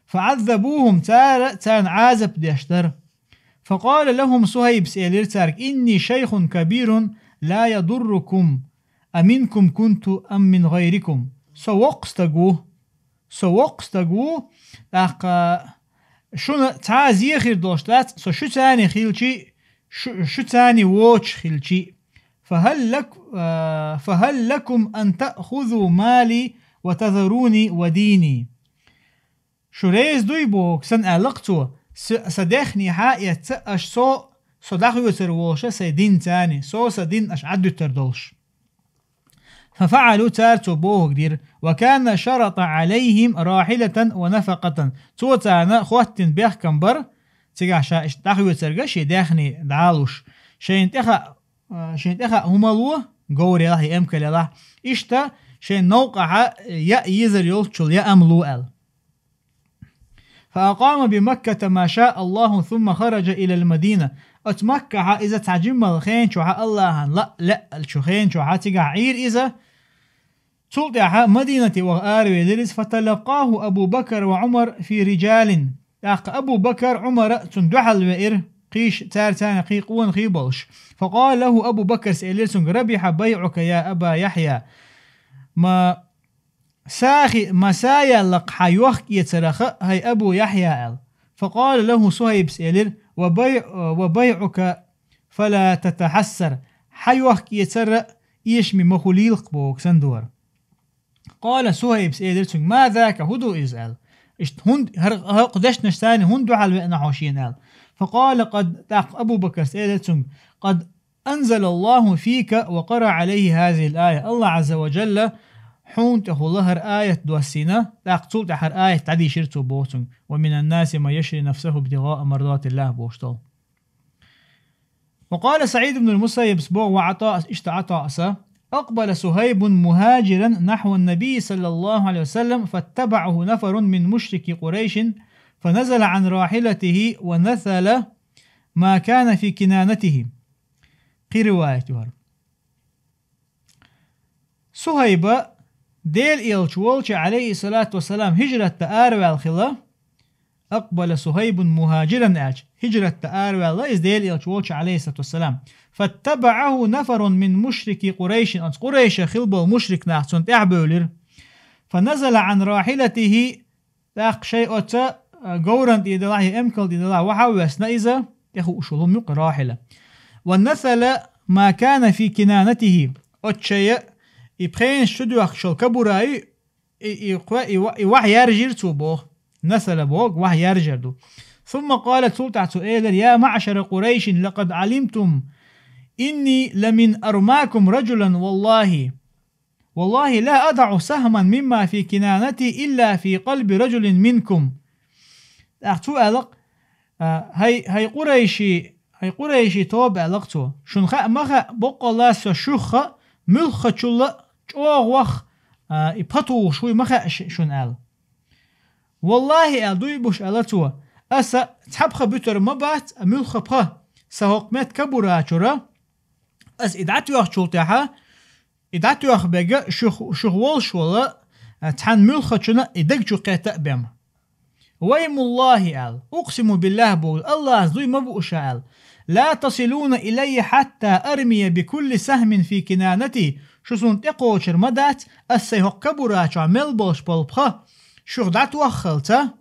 فعذبوهم, цара царна Ӏазап деш дара. فقال لهم صهيب, элира цаьрга: إني شيخ كبير لا يضركم أمنكم كنت أم من غيركم. Со воккха стаг ву, со воккха стаг ву, тӀаккха шуна цхьа а зе хир долуш дац, со шуьцаний хилчий, шу-, шуьцаний воцуш хилчий. فهل لك-، а, فهل لكم أن تأخذوا مالي وتذروني وديني. Шу реза дуй боху санна аьлла-кх цо, с-, сан даьхни хьа а эцна, аша со, со дӀахоьцур волуш а сайн динца, со сан дин аша Ӏадуьтур долуш. ففعلوا, цара цо бохург дира. وكان شرط عليهم راحلة ونفقة. Цо царна хӀоттийна бехкам бара, цигахь ша иштта дӀахоьцург а шен даьхни дӀа а луш. Шайна тӀе хаьа, а, шайна тӀе хаьа хӀума ло, говр елахь я эмкал елахь, иштта шайн новкъахь яа езар йолччул яа а ло аьлла. فأقام بمكة ما شاء الله ثم خرج إلى المدينة. Оцу Маккахь иза цхьа жимма хен чохь АллахӀан лаа лаьа чу хен чохь цигахь Ӏийра иза. Цул тӀаьхьа Мадинате ваха аравелира иза. فتلقاه أبو بكر وعمر في رجال. ТӀаккха Абу Бакар, Ӏумар а цунна дуьхьал веара, кхийш-, цара царна кхин къонахий болуш. فقال له أبو بكر, элира цуьнга: ربح بيعك يا أبا يحيى. Ма Са хи-, ма са яьлла-кх хьан йохк-эцарах, хӀай Абу Яхьъя, аьлла. فقال له صهيب, элира: وبيع-، وبيعك فلا تتحسر. Хьан йохк-эцар а эшаме ма хуьлийла-кх боху санна дара. قال صهيب, элира цуьнга: ما ذاك, хӀун ду иза, аьлла. Иштта хӀунда, хӀара хӀокху дешнаш санна хӀунда дуьхьал веана хьо шена, аьлла. فقال قد, тӀаккха Абу Бакарс элира цуьнга: قد أنزل الله فيك وقرأ عليه هذه الآية. АллахӀ Ӏазза ва Джалла хьуна тӀехула хӀара аят доссийна, тӀаккха цул тӀаьхьа хӀара аят дӀадийшира цо боху цуьнга: ومن الناس من يشري نفسه ابتغاء مرضات الله бохуш долу. وقال سعيد بن المسيب боху, وعطاء, иштта ӀатаӀас: أقبل صهيب مهاجرا نحو النبي صلى الله عليه وسلم فاتبعه نفر من مشركي قريش فنزل عن راحلته ونثل ما كان في كنانته. Кхин риваят ю хӀара. Сухайба Делан элча волчу, Ӏалайхиссалату вассалам, хӀижратта араваьлла хилла, أقبل صهيب مهاجرا аьлча, хӀижратта араваьлла иза Делан элча волчу, Ӏалайхиссалату вассалам. فاتبعه نفر من مشركي قريش, оцу Къурайшах хилла болу мушрик нах цунна тӀаьхьабевлира. فنزل عن راحلته, тӀаккха шайн оцу, а, говран тӀе далахь я эмкал тӀе далахь вахьа а воьссина иза, тӀехуушалла хӀума юкъа рахьила. ونثل ما كان في كنانته, оцу шайн и пхенаш чу доьхкуш йолу кабура и, и, и кхо-, и ва-, и вахьа яржийра цо боху. Насала боху, вахьа яржар ду. ثم قال, цул тӀаьхьа цо элира: يا معشر قريش لقد علمتم إني لمن أرماكم رجلا والله. والله لا أضع سهما مما في كنانتي إلا في قلب رجل منكم. ТӀаккха цо аьлла-кх: А, хӀай, хӀай къурайши, хӀай къурайши тоба, аьлла-кх цо. Шуна хаа ма хаьа, боккъалла со шух муьлххачул а чӀогӀа ваха, а, и пха тухуш вуй ма хаьа ш-, шуна, аьлла. «Валлахьи, — аьлла, дуй буш, аьлла цо, — аса цхьа пха буьтур ма бац, а муьлхха пха, са хӀокху метта кабура чура, аса и дӀатоьхначул тӀаьхьа, и дӀатоьхна берг шух, шух волуш волу, а, цхьана муьлххачунна и даг чу кхетта а бен». «Ваймуллахьи, — аьлла, — укъсиму биллахь, — боху, — Аллахьца дуй ма бу ша, — аьлла, — ла тасилуна илаййа хьатта армия бикулли сахьмин фи кинанати, шу суна тӀекхочур ма дац, аса сайн хӀокху кабура чохь мел болуш болу пха шух дӀатоххалца,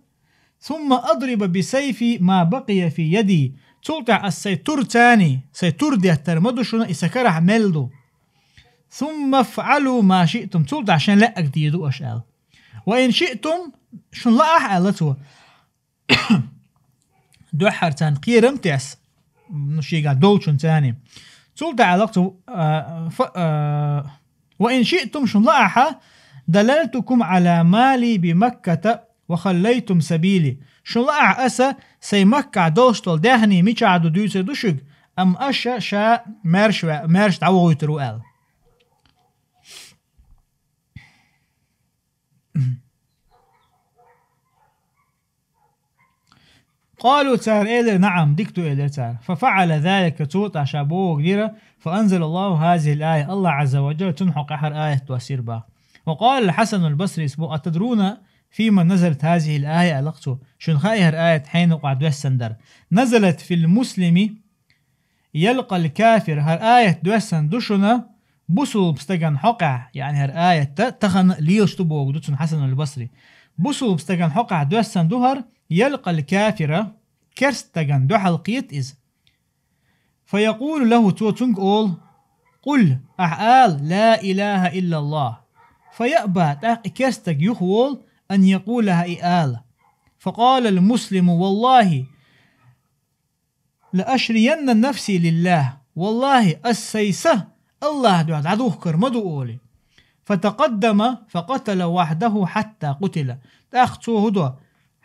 сумма адриба бисайфи ма бакъия фи яди, цул тӀаьхьа аса сайн тур цани, сайн тур деттар ма ду шуна, и сан карахь мел ду. Сумма фӀалу ма шиътум, цул тӀаьхьа шайн лаьа де ду аша», — аьлла. «Ва ин шиътум, шуна лаахь, — аьлла цо, дуьххьара царна кхерам тесна, ну, шийгахь долчун цани. Цул тӀаьхьа аьлла цо, а, фа-, а, ва ин шиътум, шуна лаахьа, далалтукум ала мали би Макката ва халлайтум сабили. Шуна лаахьа, аса сайн Маккахь долуш долу даьхний мичахь ду дуьйцур ду шуьга, амма аша ша маьрша ве-, маьрша дӀавохуьйтур ву», — аьлла. «Къалу», цара элира, «наӀам, дика ду», — элира цара. «Фа фаӀала залика», цо тӀаккха ша бохург дира, «фа анзалаллаху хазихил айя», Аллахь Азза ва Джалла цунна хьокъехь хӀара аят доссийра боху. «Ва къала Хьасанул Басрис боху: атадруна фима назалат хазихил айя?» — аьлла-кх цо. «Шуна хаьий хӀара аят хьенан хьокъехь доьссина дар?» «Назалат фил муслими ялкъал кафир», хӀара аят доьссина ду шуна бусулба стагана хьокъехь, яъни хӀара аят тахана а лелаш ду боху ду цунна Хьасанул Басри. Бусулба стагана хьокъехь доьссина ду хӀара, ялкъал кафира, керста стагана дуьхьал кхета иза. Фа якъулу лаху, цо цуьнга олу: «Къул, ахьа ала, ла илаха иллаллах». Фа яъба, тӀаккха и керста стаг юхаволу, ан якъулаха, и ала. Фа къалал муслиму: «Валлахи, ла ашриянна нафси лиллах». «Валлахи, ас сайн са Аллахь дуьхьа дӀадухкур ма ду», — олий. Фа такъаддама, фа къатала вахьдаху хьатта къутила. ТӀаккха цо хӀун до?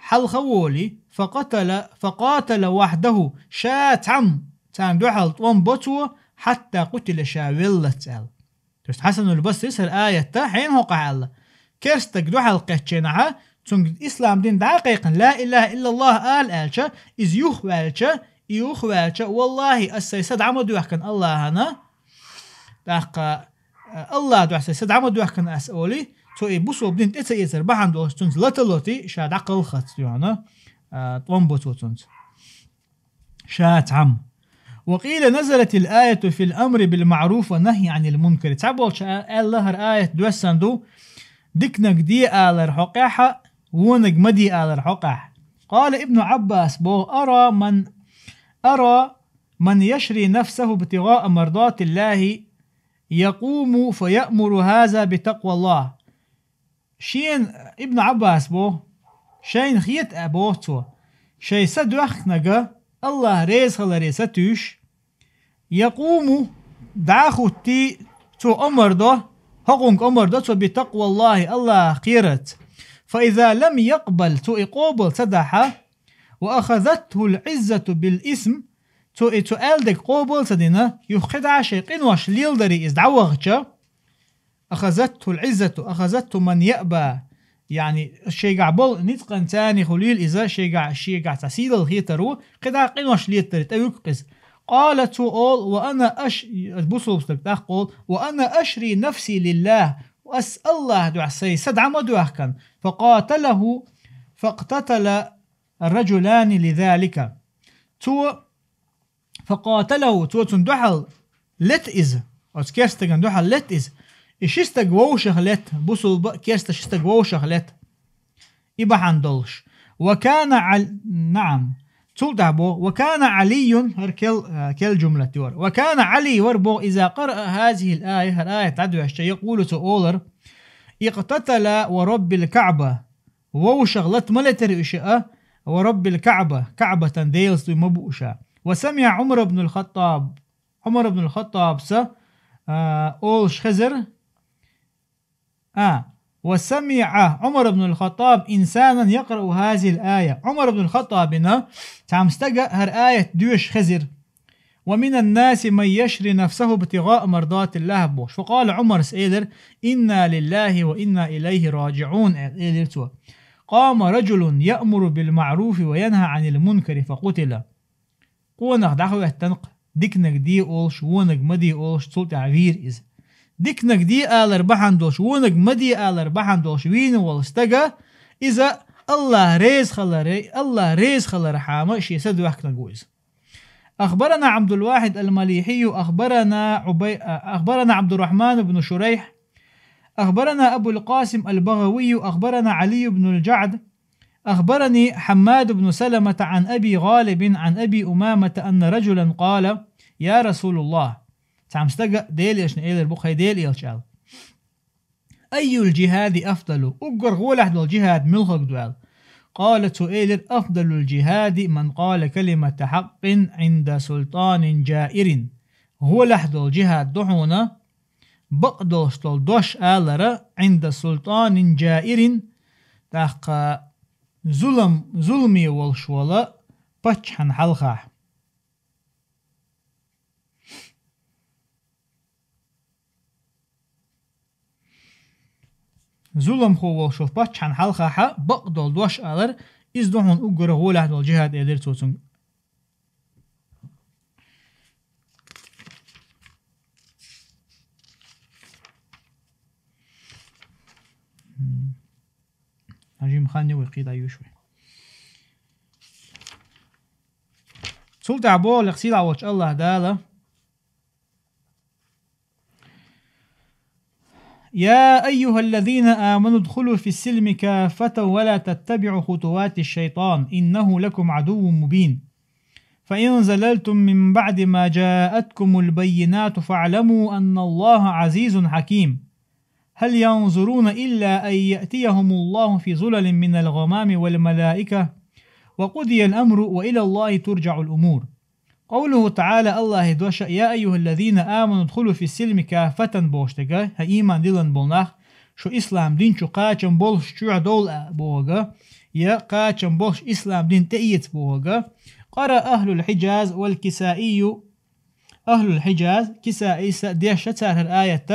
Хьалха волий, фа къатала, фа къатала вахьдаху, ша цхьамма царна дуьхьал тӀом бо цо, хьатта къутила, ша веллалц аьлла. То есть Хьасанул Басрис хӀара аят хьенан хьокъехь аьлла. Керста стаг дуьхьал кхечченахьа, цуьнга ислам дин дӀа а кхайкхина, ла илаха иллаллах ала аьлча, иза юхаваьлча, и юхаваьлча, валлахи, ас сайн са дӀа ма доьхкина Аллахьана. ТӀаккха, а, Аллахь дуьхьа сайн са дӀа ма доьхкина ас олий, цо и бусулба дин тӀе ца эцар бахьана долуш цуьнца лата лоти, ша дӀакхалхац дуьхьана, а, тӀом бо цо цуьнца. Ша цхьамма. Ва къийла назалатил аяту фил амри бил маъруф ва нахьи анил мункари. Цхьаболча а-, аьлла, хӀара аят доьссина ду, диканиг де алар хьокъехь, вониг ма де алар хьокъехь. Къала Ибну Ӏаббас боху: ара ман, ара ман яшри нафсаху бтигъаа мардатиллахи, якъуму фа яъмуру хаза би такъваллах. Шена, Ибн Ӏаббас боху, шайна хета а боху цо, шайн са доьхкинарг Аллахь резахиларе сатуьйсуш, якъуму, дӀа а хӀуттий, цо омар до, хӀокхунга омар до цо би такъваллахи, Аллахьах кхерарца. Фа иза лам якъбал, цо и къобал ца дахьа, ва ахазатхул Ӏиззату бил исм, цо и цо аьлла дерг къобал ца дина, юха кхидӀа шайн къинош леладаре иза дӀавахча, ахазатхул Ӏиззату, ахазатху ман яъба. Яъни, шайгахь болу ницкъан царна хуьлийла иза, шайгахь, шайгахь цхьа сийлалла хетар ву, кхидӀа къинош летаре тӀевуьгу-кх иза. Къала, цо олу, ва ана аш-, бусулба стаг тӀаккха олу, ва ана ашри нафси лиллах, ас Аллахь дуьхьа сайн са дӀа ма доьхкина. Фа къаталаху, фа кътатала ражулани лизалика. Цо Фа къаталаху, цо цунна дуьхьал лета иза. Оцу керста стагана дуьхьал лета иза. И ши стаг вовшах лета, бусулба а керста ши стаг вовшах лета. И бахьана долуш. Ва кана Ӏал-, наам. Цул тӀаьхьа боху, ва кана Ӏалийюн, хӀара кел, а, кел жумлат юара. Ва кана Ӏали вара боху, иза къараа хазихил ая, хӀара аят дӀадоьшча, якъулу, цо олар: «Икътатала ва Раббил Каъба». Вовшах лата ма летара уьш а, ва Раббил Каъба, Каъбатан Делаца дуй ма бу уьш а. Ва самиа Ӏумар ибн аль-Хаттаб, Ӏумар ибн аль-Хаттабса, а, олуш хезар, а, وسمع عمر بن الخطاب إنسانا يقرأ هذه الآية. Ӏумар ибн Хаттабина цхьа стага хӀара аят доьшуш хезира. ومن الناس من يشري نفسه ابتغاء مرضات الله бохуш. فقال عمر элира: إنا لله وإنا إليه راجعون, элира цо. قام رجل يأمر بالمعروف وينهى عن المنكر فقتل. Къонах дӀахӀоьттина-кх, диканиг де олуш, вониг ма де олуш, цул тӀаьхьа вийра иза. Диканиг де алар бахьана долуш, вониг ма де алар бахьана долуш вийна волу стага, иза Аллах реза хиларе-, Аллах реза хилархьама шен са доьхкинарг ву иза. أخبرنا عبد الواحد المليحي، أخبرنا عبي-، أخبرنا عبد الرحمن بن شريح، أخبرنا أبو القاسم البغوي، أخبرنا علي بن الجعد، أخبرني حماد بن سلمة عن أبي غالب عن أبي أمامة أن رجلا قال: يا رسول الله. Цхьа стага Делан элчане элира бу: хӀай Делан элча, аьлла. أي الجهاد أفضل؟ Уггар гӀолехь долу джихад муьлхарг ду, аьлла. قال, цо элира: أفضل الجهاد من قال كلمة حق عند سلطان جائر. ГӀолехь долу джихад ду хьуна бакъдолуш долу дош алара, عند سلطان جائر, тӀаккха зулам, зуламе волуш волу паччахьан хьалха. Зуламхо волуш волу паччахьан хьалхахьа бакъдолу дош алар, иза ду хьуна уггар гӀолехь долу джихад, элира цо цуьнга. Хьажим хан ю вай, кхидӀа юьш вай. Цул тӀаьхьа боху лекха сийлахь волчу Аллах Дала: يا أيها الذين آمنوا ادخلوا في السلم كافة ولا تتبعوا خطوات الشيطان إنه لكم عدو مبين. فإن زللتم من بعد ما جاءتكم البينات فاعلموا أن الله عزيز حكيم. هل ينظرون إلا أن يأتيهم الله في ظلل من الغمام والملائكة وقضي الأمر وإلى الله ترجع الأمور. قوله تعالى, Аллахьан дош: يا أيها الذين آمنوا ادخلوا في السلم كافة бохуш дерг, хӀай ийман диллина болу нах, шу ислам дин чу кхачам болуш чоьхьа довла бохург, я кхачам болуш ислам дин тӀеэца бохург. قرأ أهل الحجاز والكسائي, ахӀлул Хьиджаз, Кисаийс а дешна цара хӀара аят,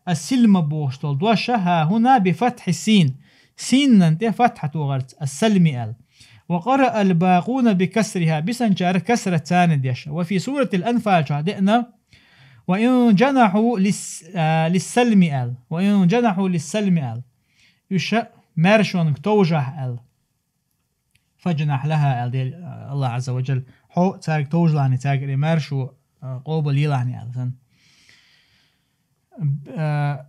ас-силма бохуш долу дош, хӀа хӀуна би фатхьи син, синан тӀе фатхьа тохарца, ас-салми аьлла. Ва къараа ал-бакъуна би касриха, бисанчара касрат царна дешна. Ва фи суратил Анфал чохь деана, ва ин джанахьу лис-, а, лис-салми аьлла. Ва ин джанахьу лис-салми аьлла. Уьш маьршонга товжахь аьлла. Фаджнахь лаха аьлла дела, Аллах Азза ва Джалла. Хьо цаьрга товжалахьний, цаьрга и маьршо, а, къобал елахьний аьлла сан. А,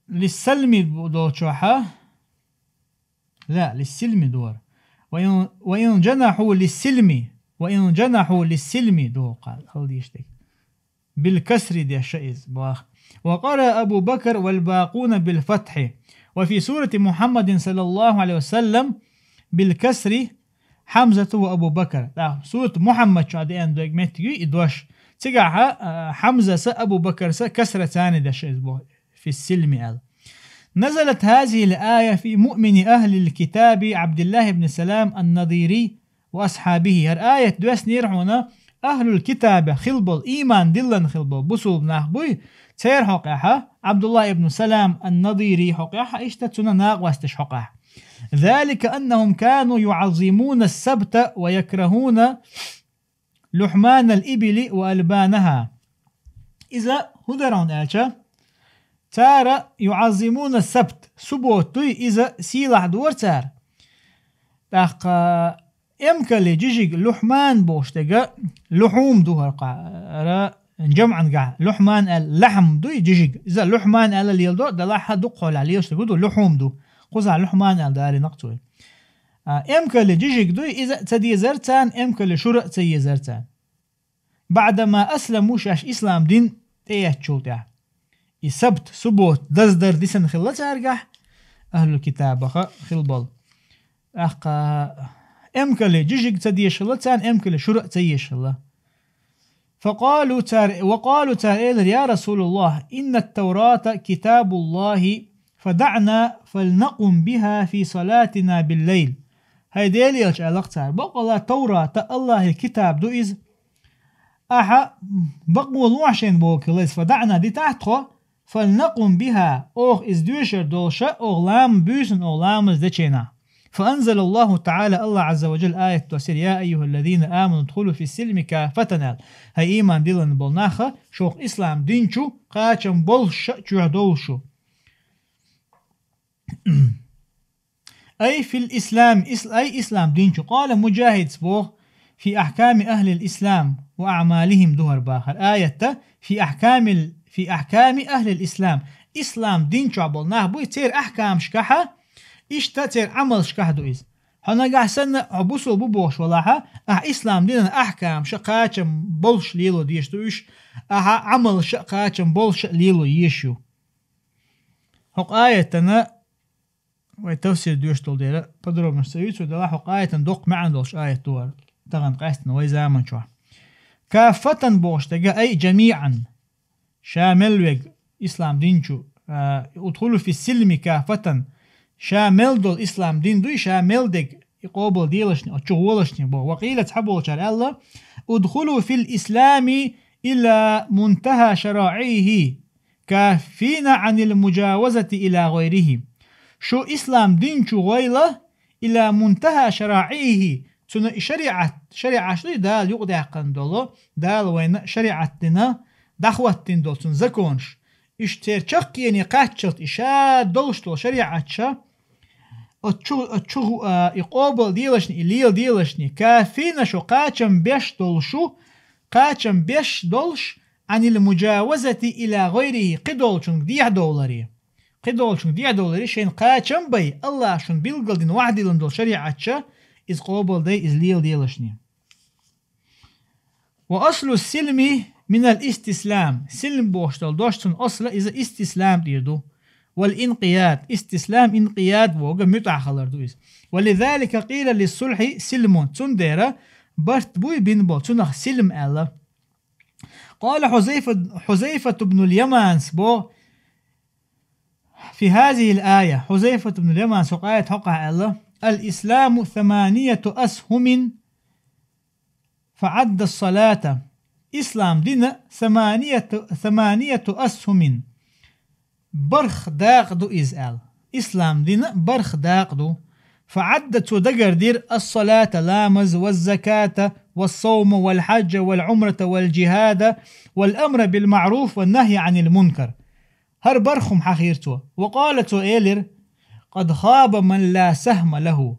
лис-салми долчохьа, ла, лис-силми дора. Ва ин, ва ин джанахьу лис-силми, ва ин джанахьу лис-силми доху кхал, хала дийш дерг. Бил касри дешна иза, бах. Ва къараа Абу Бакр вал бакъуна бил фатхьи. Ва фи сурати Мухаммадин саллаллаху алейхи ва саллям бил касри Хьамзату ва Абу Бакр. ТӀаккха сурат Мухаммад чохь деана дерг меттиг ю и дош. Цигахьа, а, Хьамзаса, Абу Бакрса касра царна дешна иза, бах, фи силми аьлла. Назалат хазихил ая фи муъмини ахлил китаби Абдуллах ибн Салам ан-Надири ва асхьабихи. ХӀара аят доьснера хьуна, ахлул китаба хила болу, ийман диллина хила болу бусулба нах буй, церан хьокъехьа, Абдуллах ибн Салам ан-Надири хьокъехьа, иштта цуьнан накъосташ хьокъехьа. Залика аннахум кану юъаззимуна ас-сабта ва якрахуна лухьманал ибили ва албанаха. Иза хӀун дара хьуна аьлча, цара юъаззимуна сабт, суббота дуй, иза сийлахь дора цара. ТӀаккха эмкали жижиг лухьман бохуш дерг, лухьум ду хӀара кхара, джамъан гахь, лухьман аьлла, лахьм дуй жижиг. Иза лухьман аьлла леладо, далахь дукха хьолахь лелаш дерг ду, лухьум ду. Кхузахь лухьман аьлла далийнакъ цо. А, эмкали жижиг дуй, иза а ца дезара царна, эмкали шура а ца езара царна. Баъдама асламу, шаьш ислам дин тӀеэцчул тӀаьхьа. И сабт, суббота, даздар дисина хилла цаьргахь, ахлул китабаха хила болу. ТӀаккха эмкали жижиг ца дезаш хилла царна, эмкали шура а ца езаш хилла. Факъалу цара, ва къалу цара элира: «Я Расулаллах, иннат-Таврата китабуллахи, فدعنا فلنقم بها في صلاتنا بالليل. ХӀай Делан элча, аьлла-кх цара, бакъалла Таврата АллахӀа китаб ду иза. Ахьа бакъо лохьа шайна боху хилла иза, فدعنا, дитахь тхо, فلنقم بها, оха иза доьшур долуша, оха ламаз буьйсанна, оха ламаз дечу хенахь. فأنزل الله تعالى, АллахӀ Ӏазза ва Джалла аят доссийра: يا أيها الذين آمنوا ادخلوا في السلم كافة, аьлла. ХӀай ийман диллина болу нах, шух ислам дин чу кхачам болуша чохь довла шу. أي في الإسلام, ис-, أي ислам дин чу. قال مجاهد боху: في أحكام أهل الإسلام وأعمالهم ду хӀара бахар. Аят: في أحكام ال-, في أحكام أهل الإسلام. Ислам дин чохь болу нах буй, церан ахькамашкахьа, иштта церан Ӏамалшкахь ду иза. Хьо нагахь санна, хьо бусулба ву бохуш валахьа, ахьа ислам динан ахькамаша кхачам болуш лело дезаш ду уьш, ахьа Ӏамалша кхачам болуша лело езаш ю. ХӀокху аятана вай тафсир доьшуш долу дела, подробно ца юьйцур делахь, хӀокху аятан доккха маьӀна долуш аят ду хӀара, тахана къаьстина вай заман чохь. Каффатан бохуш дерг, ай джамиӀан. Ша мел верг ислам дин чу, а, удхулу фи силми каффатан. Ша мел долу ислам дин дуй, ша мел дерг и къобал делашни, оцу чу гӀолашни боху. Ва къийла, цхьаболчара аьлла: удхулу фил ислами ила мунтаха шараӀихи, каффина Ӏанил муджавазати ила гӀайрихи. Шу ислам дин чу гӀойла, ила мунтаха шараӀихи, цуьнан и шариӀат, шариӀаташ дуй Дала юкъадаьккхина долу, Дала вайна шариӀат дина, дӀахӀоттийна долу цуьнан законаш. Уьш церан чаккхене кхаччалц и ша долуш долу шариӀаташа, оцу чу, оцу чу, а, и къобал делашни, и лела делашни, каффина, шу кхачам беш долуш шу, кхачам беш долуш, Ӏанил муджавазати ила гӀайрихи, кхидолчуьнга дехьадовларе. Кхидолчуьнга дехьадовларе, шайна кхачам бай, АллахӀа шуна билгалдина, вахдиллина долу шариӀаташа, иза къобал дай, иза лела делашни. Ва аслу силми минал истислам. Силм бохуш долу дош, цуьнан асла иза истислам тӀера ду. Вал инкъияд. Истислам, инкъияд бохург муьтӀахь хилар ду иза. Ва лизалика къийла лиссулхьи силмун. Цундела барт буй бина болу, цунах силм аьлла. Къала Хьузайфа, Хьузайфату бну Яманс боху, фи хазихил ая, Хьузайфату бну Яманс хӀокху аят хьокъехь аьлла: ал исламу саманияти асхумин, фагӀадда ас-салата. Ислам дина саманияти, саманияти асхумин. Барх дакъа ду иза аьлла. Ислам дина барх дакъа ду. ФагӀадда, цо дагардира, ас-салата, ламаз, ваз-заката, вас-саума, вал-хьаджа, вал-Ӏумрата, вал-джихада, вал-амра бил-маъруф, ван-нахья Ӏанил мункар. ХӀара барх хӀума хьахийра цо. Ва къала, цо элира: къад хаба ман ла сахьма лаху.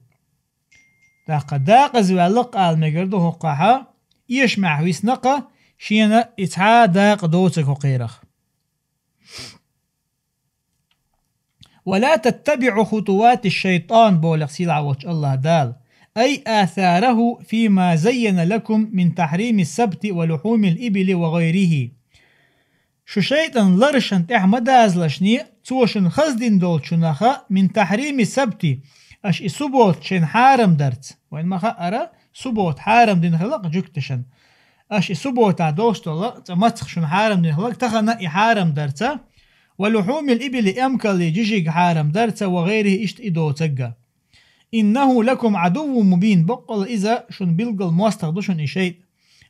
ТӀаккха дакъаза ваьлла-кх ала мегар ду хӀокхахьа, эшамехь висна-кха, шена и цхьа а дакъа доцург хӀокхерах. Ва ла таттабиъу хутувати шайтан, боху-кх сийлахь волчу АллахӀ Дала, ай асараху фима зайяна лакум мин тахьрими сабти ва лухьумил ибили ва гӀайрихи. Шу шайтӀан ларашна тӀехь ма дазалашне, цо шуна хаза дина долчунаха, мин тахьрими сабти, аша и суббота шайна хьарам дарца. Вайна ма хаъара, суббота хьарам дина хилла-кх жуьгташна. Аша и суббота долуш долу цӀа мацах шуна хьарам дина хилла-кх тахана и хьарам дарца, ва лухьумил ибили, эмкаллий жижиг хьарам дарца, ва гӀайрихи, иштта и доцург а. Иннаху лакум Ӏадуввун мубин, баккъалла иза шуна билггал мостагӀа ду шуна и шайтӀа.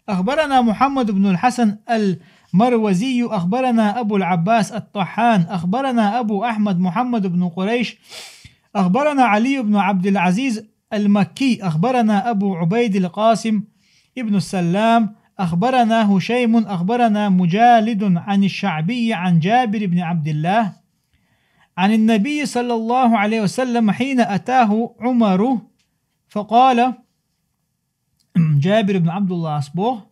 أخبرنا محمد بن الحسن المروزي، أخبرنا أبو العباس الطحان، أخبرنا أبو أحمد محمد بن قريش، أخبرنا علي بن عبد العزيز المكي، أخبرنا أبو عبيد القاسم ابن السلام، أخبرنا هشيم، أخبرنا مجالد عن الشعبي عن جابر بن عبد الله عن النبي صلى الله عليه وسلم حين أتاه عمر فقال، Джабир ибн Абдуллас боху,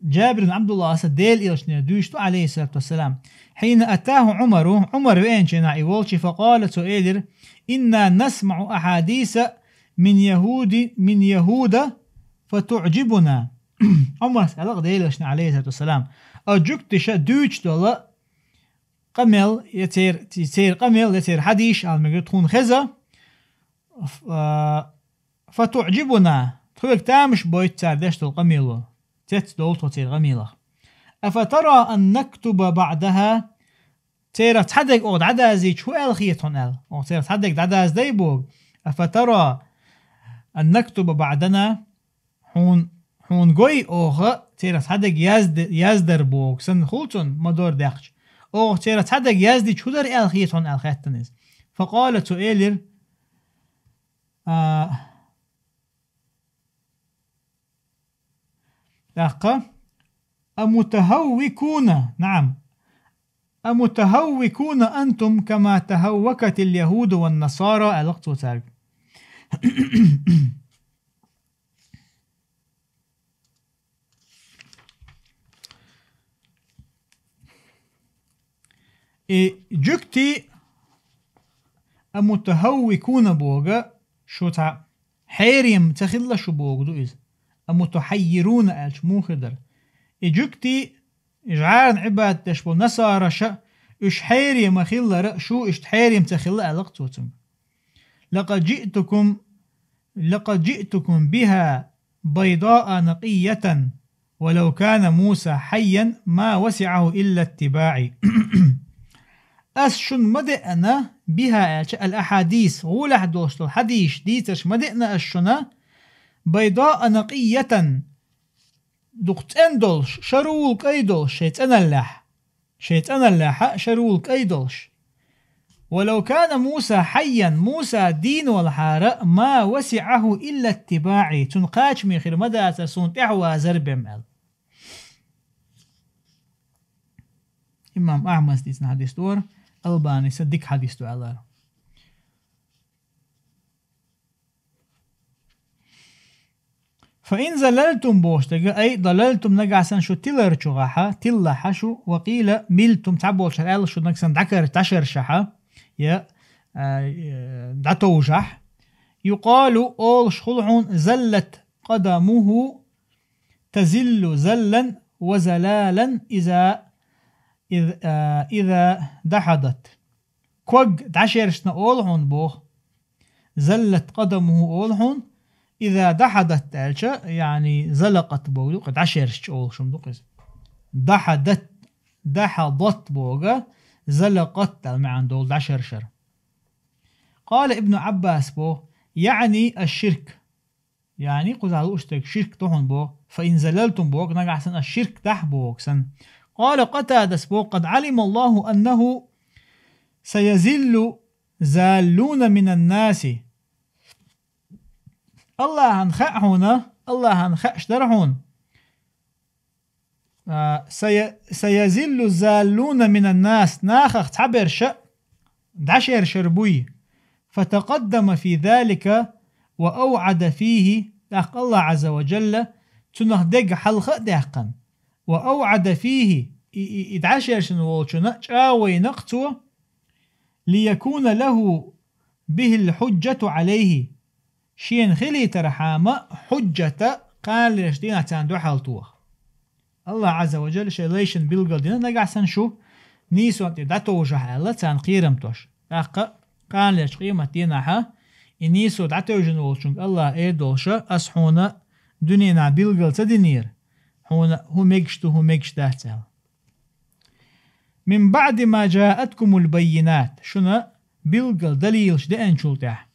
Джабир ибн Абдулласа Делан элчанера дуьйцу, Ӏалайхиссалату вассалам. Хьийна атаху Ӏумару, Ӏумар веанчу хенахь и волчу, факъала, цо элира: «Инна насмаӀу ахьадиса мин яхуди-, мин яхуда фатуӀжибуна». Ӏумарс аьлла-кх Делан элчане, Ӏалайхиссалату вассалам, а жуьгташа дуьйцуш долу къамел, я церан, церан къамел, я церан хьадисаш ала мегар тхуна хеза, ф-, а, фатуӀжибуна, тхоьга тамаш бойту цара деш долу къамело, цецдовлу тхо церан къамелах. Афатара ан нактуба баӀдаха, церах цхьадерг оха дӀадаздича, хӀу аьлла хета хьона аьлла. Оха церах цхьадерг дӀадаздай боху. أفترى أن نكتب بعضنا؟ Хьуна, хьуна гой оха церах цхьадерг язд-, яздар боху, санна хуьлу цунна, ма дора даьккхича. Оха церах цхьадерг яздича хӀу дара аьлла хета хьуна аьлла хаьттина иза. فقال, цо элира, а, тӀаккха, أمتهوكون, نعم, أمتهوكون أنتم كما تهوكت اليهود والنصارى, аьлла цо цаьрга. И жуьгтий, أمتهوكون боху, шу цхьа хьерем ца хилла шу боху ду иза. أمتحيرون аьлча муха хир дара? И жуьгтий, жӀарна Ӏибадат деш болу насараша, уьш хьерем ма хиллара, шу иштта хьерем ца хилла, аьлла цо цуьнга. لقد جئتكم، لقد جئتكم بها بيضاء نقية، ولو كان موسى حيا ما وسعه إلا اتباعي. Ас шуна ма деана, بها аьлча, الأحاديث, гӀолехь долуш долу хьадисаш дийцарш ма деана ас шуна, بيضاء نقية, дукха цӀена долуш, шарвула кӀай долуш шайн цӀеналлехь. Шайн цӀеналлехь а шарвула кӀай долуш. ولو كان موسى حيا, Муса дийна валахьара, ما وسعه إلا اتباعي, цунна кхачаме хир ма дацара суна тӀаьхьавазар бен аьлла. Имам Ахьмада дийцина хьадис ду хӀара, Албанис а дика хьадис ду аьллера. فإن زللتم бохуш дерг, أي ضللتم, нагахь санна шу тиларчу гӀахьа, тиллахьа шу, وقيل ملتم, цхьаболчара аьлла шу нагахь санна дӀакар-, дӀашершахьа, я, а, э, дӀатовжахь. يقال, олуш хуьлу хьуна, زلت قدمه تزل زلا وزلالا إذا، إذ-, а, إذا دحضت. Ког дӀашершна олу хьуна боху. زلت قدمه олу хьуна, إذا دحضت аьлча, яъни زلقت боху ду-кх, дӀашершча олуш хӀума ду-кх иза. دحضت, دحضت боху, زلقت аьлла маьӀна долу дӀашершар. قال ابن عباس боху, يعني الشرك. Яъни, кхузахь лууш дерг ширк ду хьуна боху, فإن زللتم боху, нагахь санна ас ширк дахь боху санна. قال قتادة боху, قد علم الله أنه سيزل زالون من الناس. Аллахьан хаьа хьуна, Аллахьан хаьаш дара хьуна. А, سي-, سيزل زالون من الناس, нахах цхьаберша дӀашершар буй. فتقدم في ذلك وأوعد فيه, тӀаккха Аллахь Ӏазза ва Джалла цунах дерг хьалха а даьккхина. وأوعد فيه, и, и, и дӀашершина волчунна чӀагӀо йина-кх цо, ليكون له به الحجة عليه, шена хилийтархьама хьуджата кханалерчу дийнахь царна дуьхьал тоха. Аллахь Ӏазза ва Джалла шайн лайшна билгал дина нагахь санна шу нийсонна тӀе дӀатовжахь аьлла, царна кхерам тош. ТӀаккха кханалерчу къематдийнахьа и нийсо дӀатевжина волчунга Аллахь эр долуша, ас хьуна дуьненахь билгал ца динера, хьуна хӀун мегаш ду, хӀун мегаш дац аьлла. من بعد ما جاءتكم البينات, шуна билггал далилаш деанчул тӀаьхьа.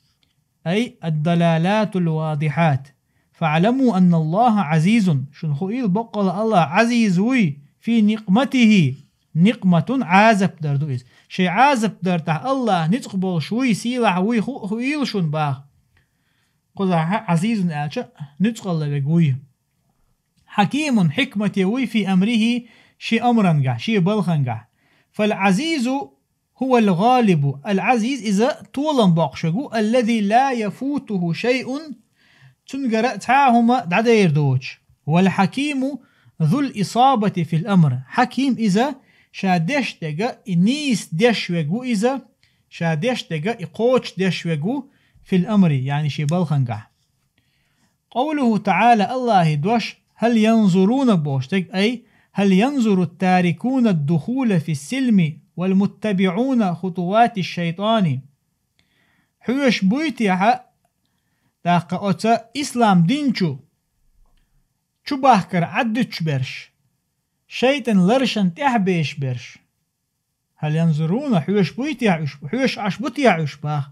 أي الدلالات الواضحات. فاعلموا أن الله عزيز. Шуна хуийла боккъала Аллах Ӏазиз вуй, في نقمته. نقمة Ӏазап дар ду иза. Шайн Ӏазап дартахь Аллах ницкъ болуш вуй, сийлахь вуй, ху-, хуийла шуна баха. Кхузахь Ӏазизун аьлча, ницкъалла вег вуй. حكيم, хьикмате вуй, في أمره, шен амрангахь, шен балхангахь. فالعزيز هو الغالب, العزيز иза толам боккхуш вег ву, الذي لا يفوته شيء, цуьнгара цхьа а хӀума дӀадер доцуш. والحكيم ذو الإصابة في الأمر. Хьаким иза, ша деш дерг и нийса деш вег ву иза, ша деш дерг и кхочуш деш вег ву, في الأمر, яъни шен балхангахь. قوله تعالى, Аллахьан дош, هل ينظرون бохуш дерг, أي هل ينظر التاركون الدخول في السلم والمتبعون خطوات الشيطان. Хьоьжуш буй те хьа, тӀаккха оцу ислам дин чу, чу бахкар Ӏаддуьтуш берш, шайтӀан ларшан тӀаьхьа беш берш? هل ينظرون, хьоьжуш буй те уьш, хьоьжуш Ӏаш бу те уьш бах.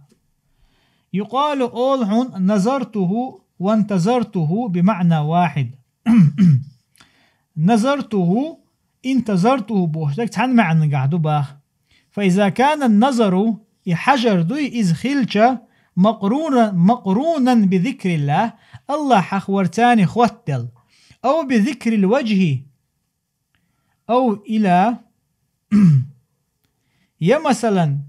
يقال, олу хьуна نظرته وانتظرته بمعنى واحد. نظرته, انتظرته бохуш дерг цхьана маьӀнагахь ду бах. فإذا كان النظر, и хьажар дуй иза хилча, مقرونا, مقرونا بذكر الله, АллахӀах варца цхьаьна хоттаделла, أو بذكر الوجه, أو إلى, я, масалан,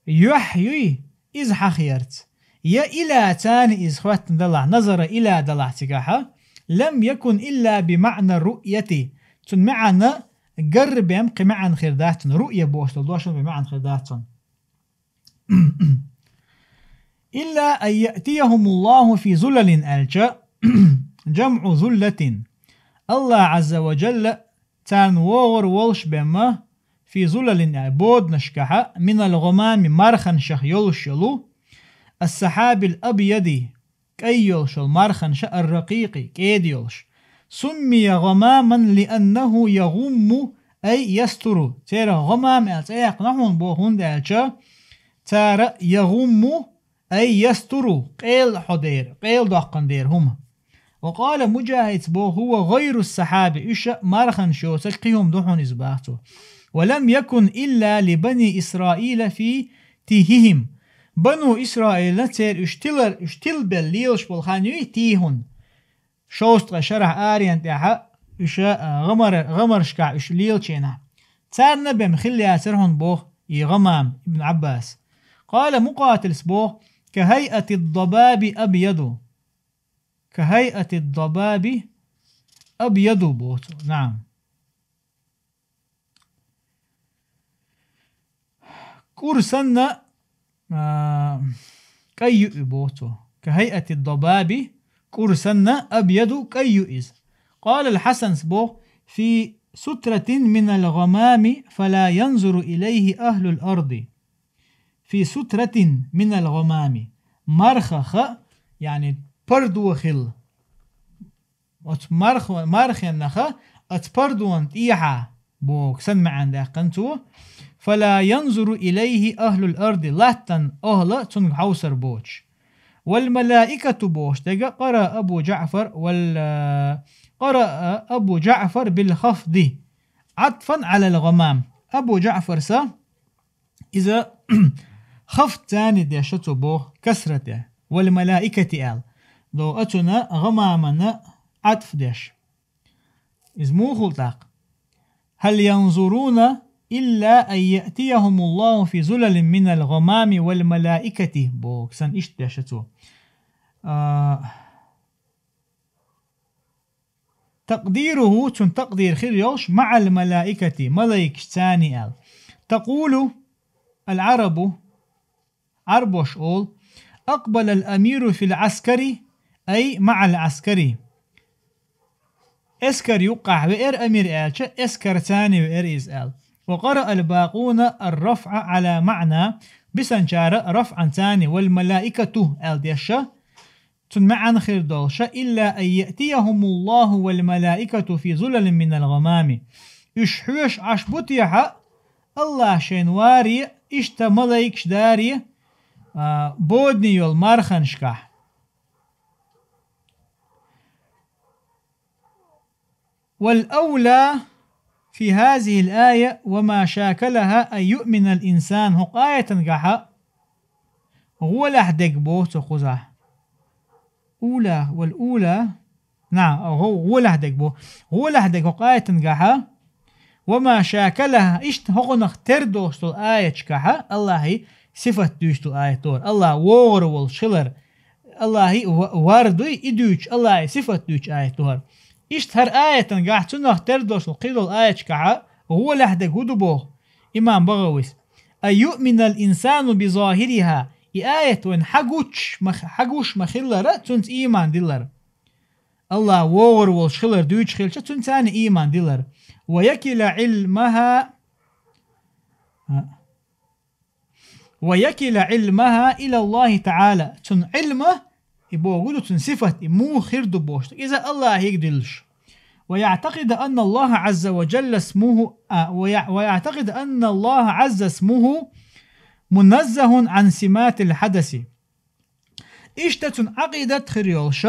юьхь юй иза хьахоттарца, я إلى цхьаьна иза хоттадалахь, نظر إلى далахь цигахьа, لم يكن إلا بمعنى الرؤية, цуьнан маьӀна гарра бен кхин маьӀна хир дац цуьнан, руъя бохуш долу дош бен маьӀна хир дац цуьнан. إلا أن يأتيهم الله في ظلل аьлча, جمع ظلة. АллахӀ Ӏазза ва Джалла царна вогӀур волуш бен ма, في ظلل, боданашкахьа, من الغمام, марханашах йолуш йолу, السحاب الأبيض, кӀай йолуш йолу марханаша, الرقيق, кӀеда йолуш. سمي غماما لأنه يغم أي يستر. Церах гӀамам аьлла цӀе яьккхина хьуна боху, хӀунда аьлча цара يغم أي يستر, къел хьо дера, къел доккхун дера хӀума. وقال مجاهد боху, هو غير السحاب, уьш а марханаш йоцург кхин хӀума ду хьуна иза бах цо. ولم يكن إلا لبني إسرائيل في تيههم. Бану Исраилна церан уьш тилар, уьш тилбелла лелаш болу хан юй, тийхьун. Шовзткъа шарахь аренна тӀехьа уьш, а, гӀамар-, гӀамаршкахь уьш лелачийнахь. Царна бен хилла яцара хьуна боху и гӀамам, Ибн Ӏаббас. قال مقاتل боху, كهيئة الضباب أبيض. كهيئة الضباب أبيض боху цо. نعم. КӀур санна, а, кӀай ю и боху цо. كهيئة الضباب, кӀур санна, أبيض, кӀай ю иза. قال الحسن боху, في سترة من الغمام فلا ينظر إليه أهل الأرض. في سترة من الغمام. Мархаха, яъни пардо хилла. Оцу марх-, мархенаха оцу пардона тӀехьа боху санна маьӀна даьккхина цо. فلا ينظر إليه أهل الأرض, латтан охӀла цунга хьовсар боцуш. والملائكة бохуш дерг قرأ أبو جعفر وال-, قرأ أبو جعفر بالخفض عطفا على الغمام. Абу ЖаӀфарса иза хафд царна деш цо боху, касра тӀе, والملائكة аьлла. До оцуна гӀамамана Ӏатф деш. Иза муха хуьлу тӀаккха? هل ينظرون إلا أن يأتيهم الله في ظلل من الغمام والملائكة боху, сан иштта деш цо. А, تقديره, цуьнан такъдир хир йолуш, مع الملائكة, малайкаш царна аьлла. تقول العرب, Ӏарбош олу, أقبل الأمير في العسكر أي مع العسكر. Эскар юккъахь веара амир аьлча, эскар царна веара иза аьлла. وقرأ الباقون الرفع على معنى, бисанчара рафӀан царна, والملائكة аьлла деша, цуьнан маьӀна хир долуша, إلا أن يأتيهم الله والملائكة في ظلل من الغمام. Уьш хьоьжуш Ӏаш бу техьа, АллахӀ шайна варе, иштта малайкаш даре, а, бодане йолу марханашкахь. والأولى في هذه الآية وما شاكلها أن يؤمن الإنسان. ХӀокху аятангахьа гӀолехь дерг боху цо кхузахь. أولى, والأولى. نعم, гӀо-, гӀолехь дерг боху. ГӀолехь дерг хӀокху аятангахьа. وما شاكلها, иштта хӀокхунах тера долуш долу аяташкахьа, АллахӀан сифат дуьйцу аят дора. АллахӀ вогӀур волуш хилар, АллахӀан ва-, вар дуй, и дуьйцу, АллахӀан сифат дуьйцу аят ду хӀара. Иштта хӀара аятангахь цунах тера долуш кхидолу аяташкахьа гӀолехь дерг хӀун ду боху имам БагӀавис: أن يؤمن الإنسان بظاهرها. И аят вайн хьагучуш ма-, хьагуш ма-хиллара, цунца ийман дилар. АллахӀ вогӀур волуш хилар дуьйцуш хилча, цунца ийман дилар. ويكل علمها ويكل علمها إلى الله تعالى. Цуьнан Ӏилма, и боху ду, цуьнан сифат, и муха хир ду бохуш, иза АллахӀе диллаш. ويعتقد أن الله عز وجل اسمه، آه، ويع-، ويعتقد أن الله عز اسمه منزه عن سمات الحدث. Иштта цун Ӏакъидат хир йолуш,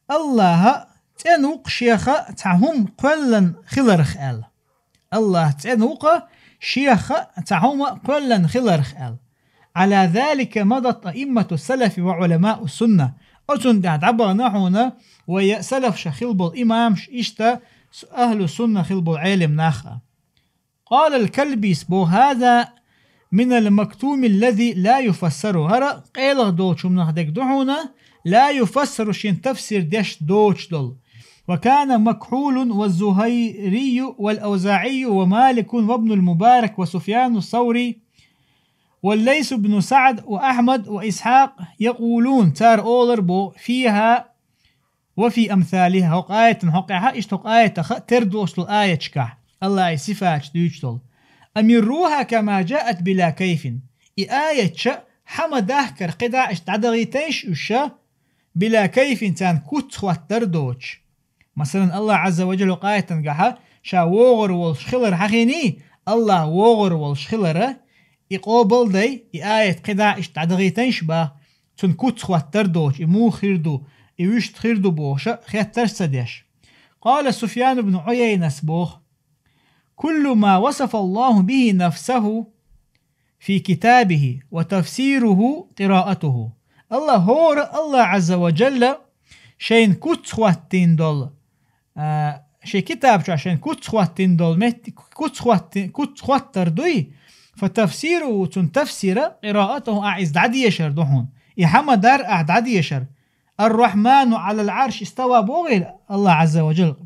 Аллаха цӀена ву-кх шех цхьа хӀума кхоьллина хиларх аьлла. Аллах цӀена ву-кх шех цхьа хӀума кхоьллина хиларх аьлла. على ذلك مضت أئمة السلف وعلماء السنة. Оцунна тӀехь дӀабахана хьуна вай салафша хила болу имамаш, иштта с-, ахьлу сунна хила болу Ӏелам нах а. قال الكلبي боху: هذا من المكتوم الذي لا يفسر. ХӀара къайлаха долчу хӀуманах дерг ду хьуна, لا يفسر шен тафсир деш доцуш долу. وكان مكحول والزهري والأوزاعي ومالك وابن المبارك وسفيان الثوري والليث بن سعد وأحمد وإسحاق يقولون, цара олура боху, فيها وفي أمثالها, хӀокху аятан хьокъехь а, иштта хӀокху аятах а тера долуш долу аяташкахь, Аллахьан сифаташ дуьйцуш долу. أمروها كما جاءت بلا كيف. И аяташ хьан ма дахкара кхидӀа иштта дӀадахийтайша уьш, بلا كيف царна куц хӀоттор доцуш. Масалан, Аллах Ӏазза ва Джалла хӀокху аятан гахь ша вогӀур волуш хилар хьахийний, Аллах вогӀур волуш хилара, и къобал дай, и аят кхидӀа иштта дӀадахийтайша бах, цунна куц хӀоттор доцуш, и муха хир ду, и вуьшта хир ду бохуша, хеттарш ца деш. قال سفيان بن عيينة боху: كل ما وصف الله به نفسه في كتابه وتفسيره قراءته. Аллах хӀора Аллах Ӏазза ва Джалла шайна куц хӀоттийна долу, а, шайн китаб чохь шайна куц хӀоттийна долу метти-, куц хӀотти-, куц хӀоттор дуй, فتفسيره цун тафсира, قراءته ахь иза дӀадешар ду хьуна. И хьан ма дарра ахь дӀадешар. الرحمن على العرش استوى бохийла Аллах Ӏазза ва Джалла,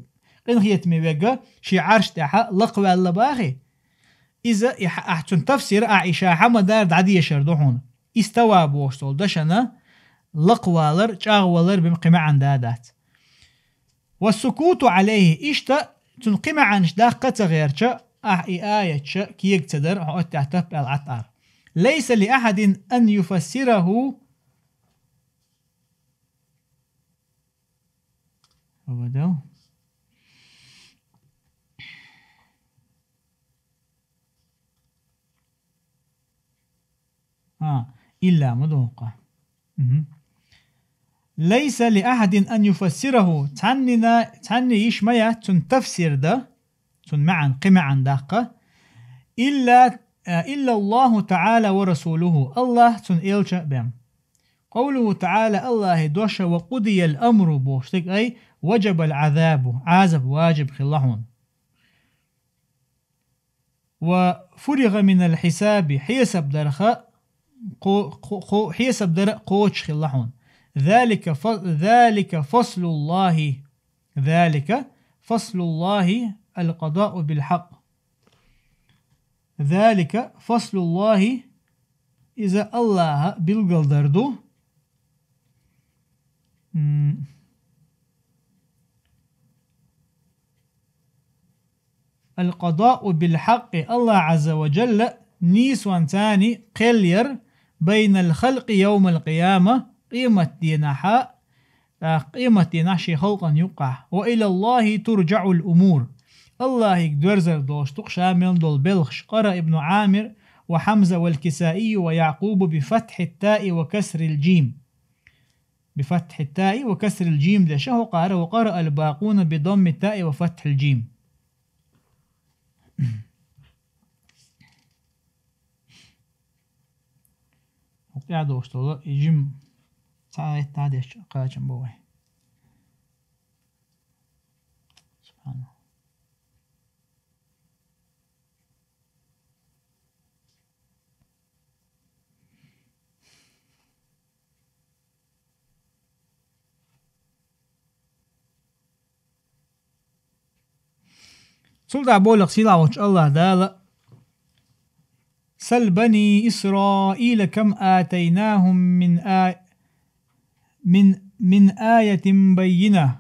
къинхетаме верг, шен Ӏарш тӀехь лакхаваьлла бахий. Иза и хьа-, ахь цун тафсира ахь и ша хьан ма дарра дӀадешар ду хьуна. استوى бохуш долу дашана лакхавалар, чӀагӀвалар бен кхин маьӀна да дац. والسكوت عليه, иштта цунна кхин маьӀнаш даккха а ца гӀерташ, ахь и аяташ кега ца дара, хьо оццехь тапп аьлла Ӏад ара. ليس لأحد أن يفسره أبدا. А, илла ма доху. Мгм. ليس لأحد أن يفسره, цхьаннина, цхьанне йиш ма яц цунна тафсир дан, цунна маьӀна, кхин маьӀна даккха, إلا, а, إلا الله تعالى ورسوله, Аллах, цунна элча а бен. قوله تعالى, Аллахьан дош, وقضي الأمر бохуш дерг, أي وجب العذاب, Ӏазап важиб хилла хьуна. وفرغ من الحساب, хьесап дарха кхо-, кхо-, кхо-, хьесап дара кхочуш хилла хьуна. ذلك ف-, ذلك فصل الله, ذلك فصل الله القضاء بالحق. ذلك فصل الله, иза Аллахьа билгалдар ду. М. القضاء بالحق, Аллах Ӏазза ва Джалла нийсонца кхел яр, بين الخلق يوم القيامة, къематденахьа, тӀаккха къематденахь шен халкъан юккъахь. وإلى الله ترجع الأمور. Аллахьига доьрзар долуш ду-кх ша мел долу белхаш. قرأ ابن عامر وحمزة والكسائي ويعقوب بفتح التاء وكسر الجيم. بفتح التاء وكسر الجيم деш, хӀокхара وقرأ الباقون بضم التاء وفتح الجيم. ХӀокху тӀаьхьа долуш долу и жим цхьа аят дӀадешча кхачам бу вай. Субханалла. Цул тӀаьхьа боху сийлахь волчу Аллах Дала: سل بني إسرائيل كم آتيناهم من آ-، من، من آية بينة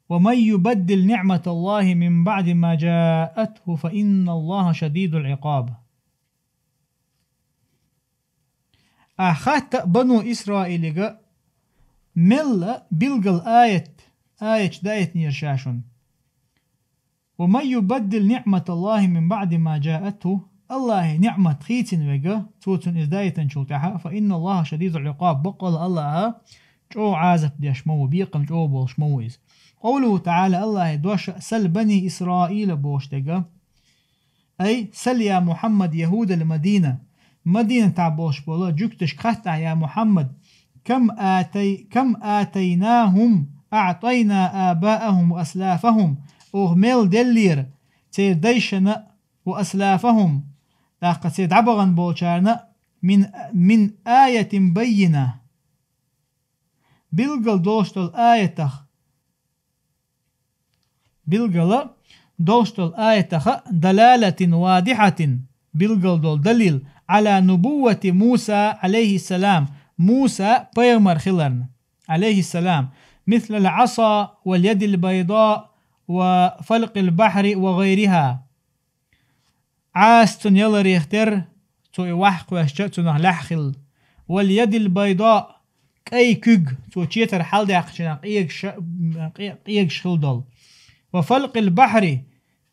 ومن يبدل نعمة الله من بعد ما جاءته فإن الله شديد العقاب. Ахьа хатта а бану Исраилига мелла билггал аят аяташ даийтинера ша шуна. ومن يبدل نعمة الله من بعد ما جاءته, Аллахьа ниӀмат хийцина вега, цо цунна иза даийтинчул тӀехьа, فإن الله شديد العقاب, баккъала Аллахь чӀогӀа Ӏазап деш ма ву, бекхам чӀогӀа болуш ма ву иза. قوله تعالى, Аллахьа дош, سل بني إسرائيل бохуш дерг. أي سل يا محمد يهود المدينة, Мадинатехь болуш болу жуьгташка хаттахь, я Мухьаммад, كم آتي-, كم آتيناهم أعطينا آباءهم وأسلافهم, оха мел деллера церан дайшна а, وأسلافهم, тӀаккха церан дӀабахана болчарна а, من, من آية بينة, билггал долуш долу аятах, билггала долуш долу аятах а, دلالة واضحة, билггал долу далил, على نبوة موسى عليه السلام, Муса пайхамар хиларна, عليه السلام, مثل العصا واليد البيضاء وفلق البحر وغيرها. Ӏаса цунна яларех тера, цо и ваьхьа кхоьссича, цунах лаьхьа хилла. واليد البيضاء, кӀай куьг, цо четар хьалдаьккхича къегаш, къе-, къегаш хилла долу. وفلق البحر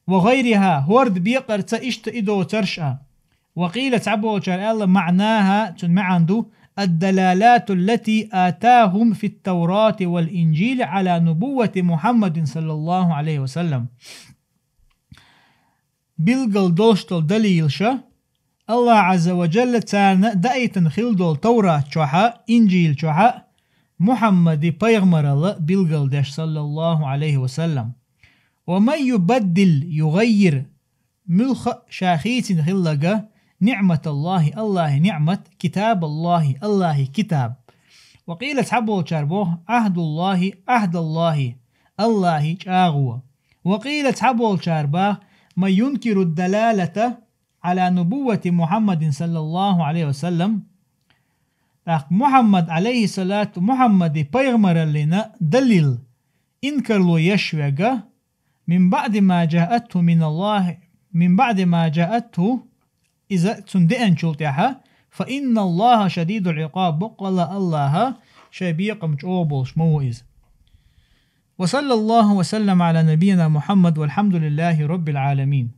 وغيرها, хӀорда бекъарца иштта и доцурш а. وقيل, цхьаболчара аьлла, معناها, цуьнан маьӀна ду, الدلالات التي آتاهم في التوراة والإنجيل على نبوة محمد صلى الله عليه وسلم. Билггал долуш долу далилаш а, Аллахь Ӏазза ва Джалла царна даийтина хилла долу Таврат чохь а, Инжил чохь а, Мухьаммади пайхамаралла билггал деш, صلى الله عليه وسلم. ومن يبدل, يغير, муьлхха а ша хийцина хилларг, نعمة الله, Аллахьа ниӀмат, كتاب الله, Аллахьа китаб. وقيل, цхьаболчара боху, عهد الله, عهد الله, Аллахьа чӀагӀо. وقيل, цхьаболчара боху, من ينكر الدلالة على نبوة محمد صلى الله عليه وسلم. ТӀаккха Мухьаммад, عليه الصلاة, Мухьаммади пайхамараллина далил инкарло еш верг, من بعد ما جاءته من الله, من بعد ما جاءته, иза цунна деанчул тӀаьхьа, فإن الله شديد العقاب, баккъалла Аллахь шайн бекхам чӀогӀа болуш ма ву иза. وصلى الله وسلم على نبينا محمد والحمد لله رب العالمين.